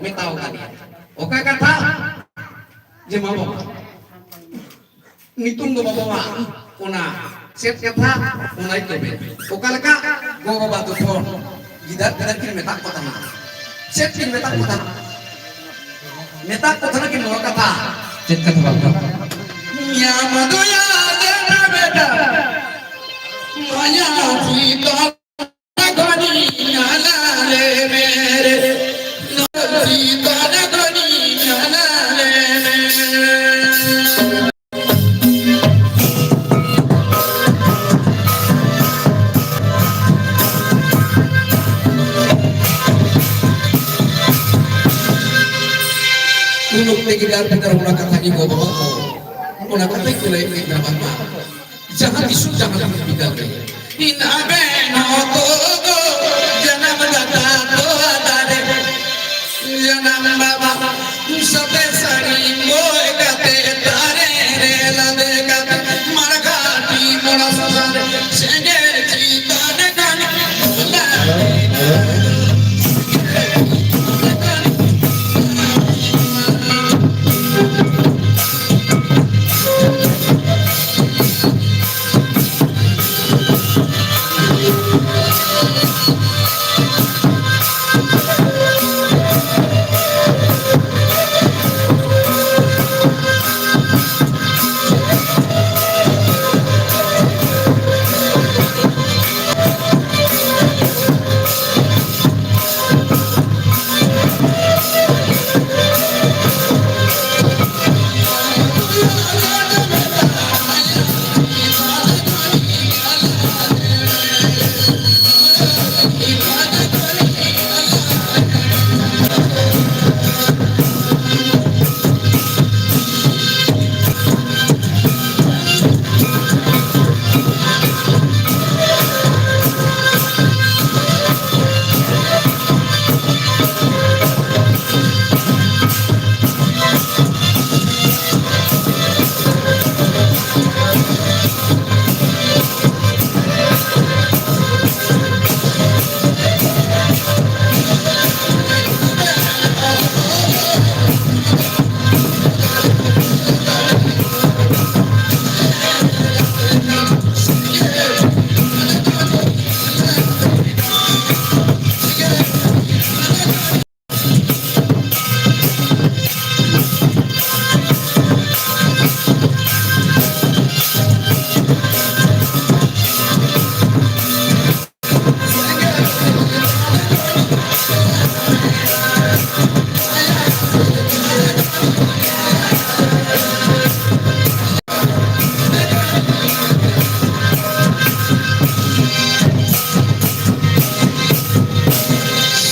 ᱢᱮᱛᱟᱣ ᱠᱟᱫᱮᱭᱟ᱾ ᱚᱠᱟ ᱠᱟᱛᱷᱟ? ᱡᱮ ᱢᱟ ᱵᱟᱵᱟ, ᱧᱩᱛᱩᱢ ᱫᱚ ᱵᱟᱵᱟᱣᱟᱜ ᱚᱱᱟ ᱪᱮᱫ ᱠᱟᱛᱷᱟ, ᱚᱱᱟᱭ ᱛᱚᱵᱮ᱾ ᱚᱠᱟ ᱞᱮᱠᱟ ᱜᱚ ᱵᱟᱵᱟ ᱫᱚ ᱠᱷᱚᱱ ᱜᱤᱫᱟᱹᱨ ᱯᱤᱫᱟᱹᱨ ᱠᱤᱱ ᱢᱮᱛᱟᱜ ᱠᱚ ᱛᱟᱦᱮᱱᱟ? ᱪᱮᱫ ᱠᱤᱱ ᱢᱮᱛᱟᱜ ᱠᱚ ᱛᱟᱦᱮᱱᱟ? ᱢᱮᱛᱟᱜ ᱠᱚ ᱛᱟᱦᱮᱱᱟ ᱠᱤᱱ ᱱᱚᱣᱟ ᱠᱟᱛᱷᱟ᱾ ᱪᱮᱫ ᱠᱟᱛᱷᱟ ᱵᱟᱵᱟ? ᱧᱟᱢ ᱫᱚᱭᱟ ᱫᱮᱱᱟ ᱵᱮᱴᱟ, ᱢᱟᱭᱟ ᱥᱤᱛᱚᱞ ᱜᱷᱚᱱᱤ ᱧᱟᱞᱟ ᱞᱮ ᱢᱮᱨᱮ, ᱥᱤᱛᱚᱞ ᱜᱷᱚᱱᱤ ᱧᱟᱞᱟ ᱞᱮ ᱢᱮᱨᱮ᱾ ᱩᱱ ᱚᱠᱛᱮ ᱜᱤᱫᱟᱹᱨ ᱯᱤᱫᱟᱹᱨ ᱚᱱᱟ ᱠᱟᱛᱷᱟ ᱜᱮ ᱜᱚ ᱵᱟᱵᱟ ᱠᱚ ᱚᱱᱟ ᱠᱟᱛᱷᱟ ᱜᱮ ᱞᱟᱹᱭ ᱠᱮᱫ ᱠᱟᱱᱟ ᱵᱟᱝᱢᱟ᱾ ᱡᱟᱦᱟᱸ ᱛᱤᱥ ᱡᱟᱦᱟᱸ ᱛᱤᱥ ᱵᱤᱫᱟᱹᱞ ᱨᱮ᱾ ᱤᱧ ᱟᱵᱮᱱ ᱦᱚᱸ ᱛᱚ ᱡᱟᱱᱟᱢ ᱫᱟᱛᱟ ᱛᱚᱣᱟ ᱫᱟᱨᱮ, ᱡᱟᱱᱟᱢ ᱵᱟᱵᱟ ᱥᱟᱛᱮ ᱥᱟᱹᱲᱤ ᱵᱳᱭ ᱠᱟᱛᱮ ᱫᱟᱨᱮ ᱨᱮ ᱞᱟᱫᱮ ᱠᱟᱛᱮ ᱢᱟᱲᱜᱷᱟᱴᱤ ᱢᱚᱲᱟ ᱥᱟᱥᱟᱨᱮ ᱥᱮᱸᱜᱮᱞ ᱪᱤᱛᱟᱱ ᱠᱷᱟᱱ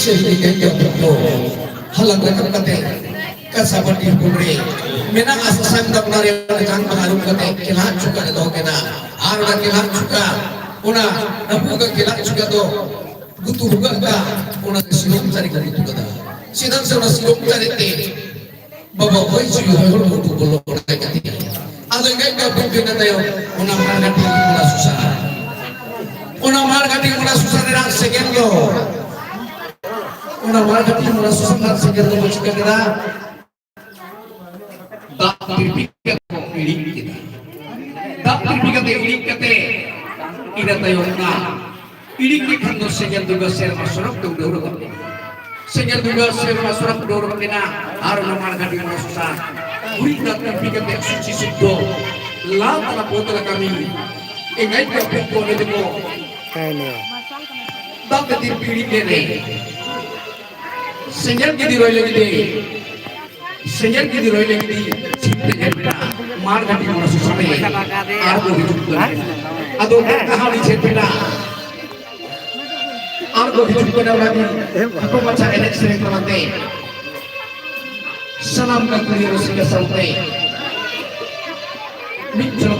ᱥᱮ ᱦᱟᱞᱟᱝ ᱨᱟᱠᱟᱵ ᱠᱟᱛᱮ ᱠᱟᱥᱟᱵᱟᱱᱰᱤ ᱦᱚᱯᱚᱱ ᱨᱮ ᱢᱮᱱᱟᱜᱼᱟ ᱥᱟᱥᱟᱝ ᱫᱟᱜ, ᱚᱱᱟ ᱨᱮ ᱚᱱᱟ ᱡᱟᱝ ᱵᱟᱦᱟ ᱟᱹᱨᱩᱵ ᱠᱟᱛᱮ ᱠᱮᱞᱦᱟᱫ ᱪᱩᱠᱟᱹ ᱨᱮ ᱫᱚᱦᱚ ᱠᱮᱫᱟ᱾ ᱟᱨ ᱚᱱᱟ ᱠᱮᱞᱦᱟᱫ ᱪᱩᱠᱟᱹ, ᱚᱱᱟ ᱨᱟᱹᱯᱩᱫ ᱟᱠᱟᱫ ᱠᱮᱞᱦᱟᱫ ᱪᱩᱠᱟᱹ ᱫᱚ ᱜᱩᱛᱩ ᱵᱷᱩᱜᱟᱹᱜ ᱠᱟᱜ, ᱚᱱᱟ ᱥᱤᱨᱚᱢ ᱪᱟᱹᱨᱤ ᱠᱚ ᱜᱩᱛᱩ ᱠᱟᱫᱟ᱾ ᱪᱮᱫᱟᱜ ᱥᱮ ᱚᱱᱟ ᱥᱤᱨᱚᱢ ᱪᱟᱹᱨᱤ ᱛᱮ ᱵᱟᱵᱟ ᱦᱚᱭ ᱡᱤᱣᱤ ᱦᱚᱭ ᱦᱚᱲᱢᱚ ᱩᱰᱩᱠ ᱵᱚᱞᱚ ᱚᱰᱟᱭ ᱠᱟᱛᱮ, ᱟᱫᱚ ᱮᱸᱜᱟᱭ ᱠᱚ ᱟᱹᱯᱤᱞ ᱠᱮᱫᱟ ᱛᱟᱭᱚᱢ, ᱚᱱᱟ ᱢᱟᱲᱜᱷᱟᱴᱤ ᱢᱚᱱᱟ ᱥᱩᱥᱟᱱ, ᱚᱱᱟ ᱢᱟᱲᱜᱷᱟᱴᱤ ᱢᱚᱱᱟ ᱥᱩᱥᱟᱱ ᱨᱮᱱᱟᱜ ᱥᱮᱸᱜᱮᱞ ᱫᱚ, ᱚᱱᱟ ᱢᱟᱲᱜᱷᱟᱴᱤ ᱢᱚᱱᱟ ᱥᱩᱥᱟᱱ ᱨᱮᱱᱟᱜ ᱥᱮᱸᱜᱮᱞ ᱫᱚ ᱠᱚ ᱪᱤᱠᱟᱹ ᱠᱮᱫᱟ? ᱫᱟᱜ ᱛᱤᱨᱯᱤ ᱠᱟᱛᱮ ᱠᱚ ᱤᱲᱤᱡ ᱠᱮᱫᱟ᱾ ᱫᱟᱜ ᱛᱤᱨᱯᱤ ᱠᱟᱛᱮ ᱤᱲᱤᱡ ᱠᱟᱛᱮ, ᱤᱱᱟᱹ ᱛᱟᱭᱚᱢ ᱚᱱᱟ ᱤᱲᱤᱡ ᱠᱮᱫ ᱠᱷᱟᱱ ᱫᱚ ᱥᱮᱸᱜᱮᱞ ᱫᱩᱨᱜᱟᱹ ᱥᱮᱨᱢᱟ ᱥᱚᱨᱚᱜ ᱛᱮ ᱩᱰᱟᱹᱣ ᱨᱟᱠᱟᱵ ᱮᱱᱟ᱾ ᱥᱮᱸᱜᱮᱞ ᱫᱩᱨᱜᱟᱹ ᱥᱮᱨᱢᱟ ᱥᱚᱨᱚᱜ ᱩᱰᱟᱹᱣ ᱨᱟᱠᱟᱵ ᱮᱱᱟ᱾ ᱟᱨ ᱚᱱᱟ ᱢᱟᱲᱜᱷᱟᱴᱤ ᱢᱚᱱᱟ ᱥᱩᱥᱟᱱ ᱜᱩᱨᱤᱡ ᱫᱟᱜ ᱛᱤᱨᱯᱤ ᱠᱟᱛᱮ ᱥᱩᱪᱤ ᱥᱩᱫᱽᱫᱷᱚ ᱞᱟ ᱛᱟᱞᱟ ᱯᱚᱛ ᱞᱮᱠᱟ ᱢᱤᱫ ᱮᱸᱜᱟᱭ ᱠᱚ ᱟᱯᱮ ᱠᱚ ᱚᱸᱰᱮ ᱫᱚᱠᱚ ᱠᱟᱭᱱᱮ ᱫᱟᱜ ᱛᱮ ᱛᱤᱨᱯᱤ ᱤᱲᱤᱡ ᱞᱮᱱ ᱨᱮ ᱥᱮᱸᱜᱮᱞ ᱜᱤᱫᱤ ᱨᱚᱭ ᱞᱟᱹᱜᱤᱫ ᱮ ᱥᱮᱸᱜᱮᱞ ᱜᱤᱫᱤ ᱨᱚᱭ ᱞᱟᱹᱜᱤᱫ ᱤᱧ ᱪᱷᱤᱯ ᱛᱮ ᱧᱮᱞ ᱯᱮᱲᱟ ᱢᱟᱲ ᱜᱷᱟᱴᱤ ᱢᱚᱱᱟ ᱥᱩᱥᱟᱱ ᱨᱮ ᱟᱬᱜᱚ ᱦᱤᱡᱩᱜ ᱠᱟᱱᱟ᱾ ᱟᱫᱚ ᱚᱱᱠᱟ ᱦᱚᱸ ᱟᱹᱰᱤ ᱪᱷᱮ ᱯᱮᱲᱟ ᱟᱬᱜᱚ ᱦᱤᱡᱩᱜ ᱠᱟᱱᱟ᱾ ᱚᱱᱟ ᱜᱮ ᱦᱟᱹᱠᱩ ᱢᱟᱪᱷᱟ ᱮᱱᱮᱡ ᱥᱮᱨᱮᱧ ᱛᱟᱞᱟᱛᱮ ᱥᱟᱱᱟᱢ ᱜᱟᱹᱠᱷᱩᱲᱤᱭᱟᱹ ᱨᱩᱥᱤᱠᱟ ᱥᱟᱶᱛᱮ ᱢᱤᱫ ᱡᱷᱚᱞᱚᱠ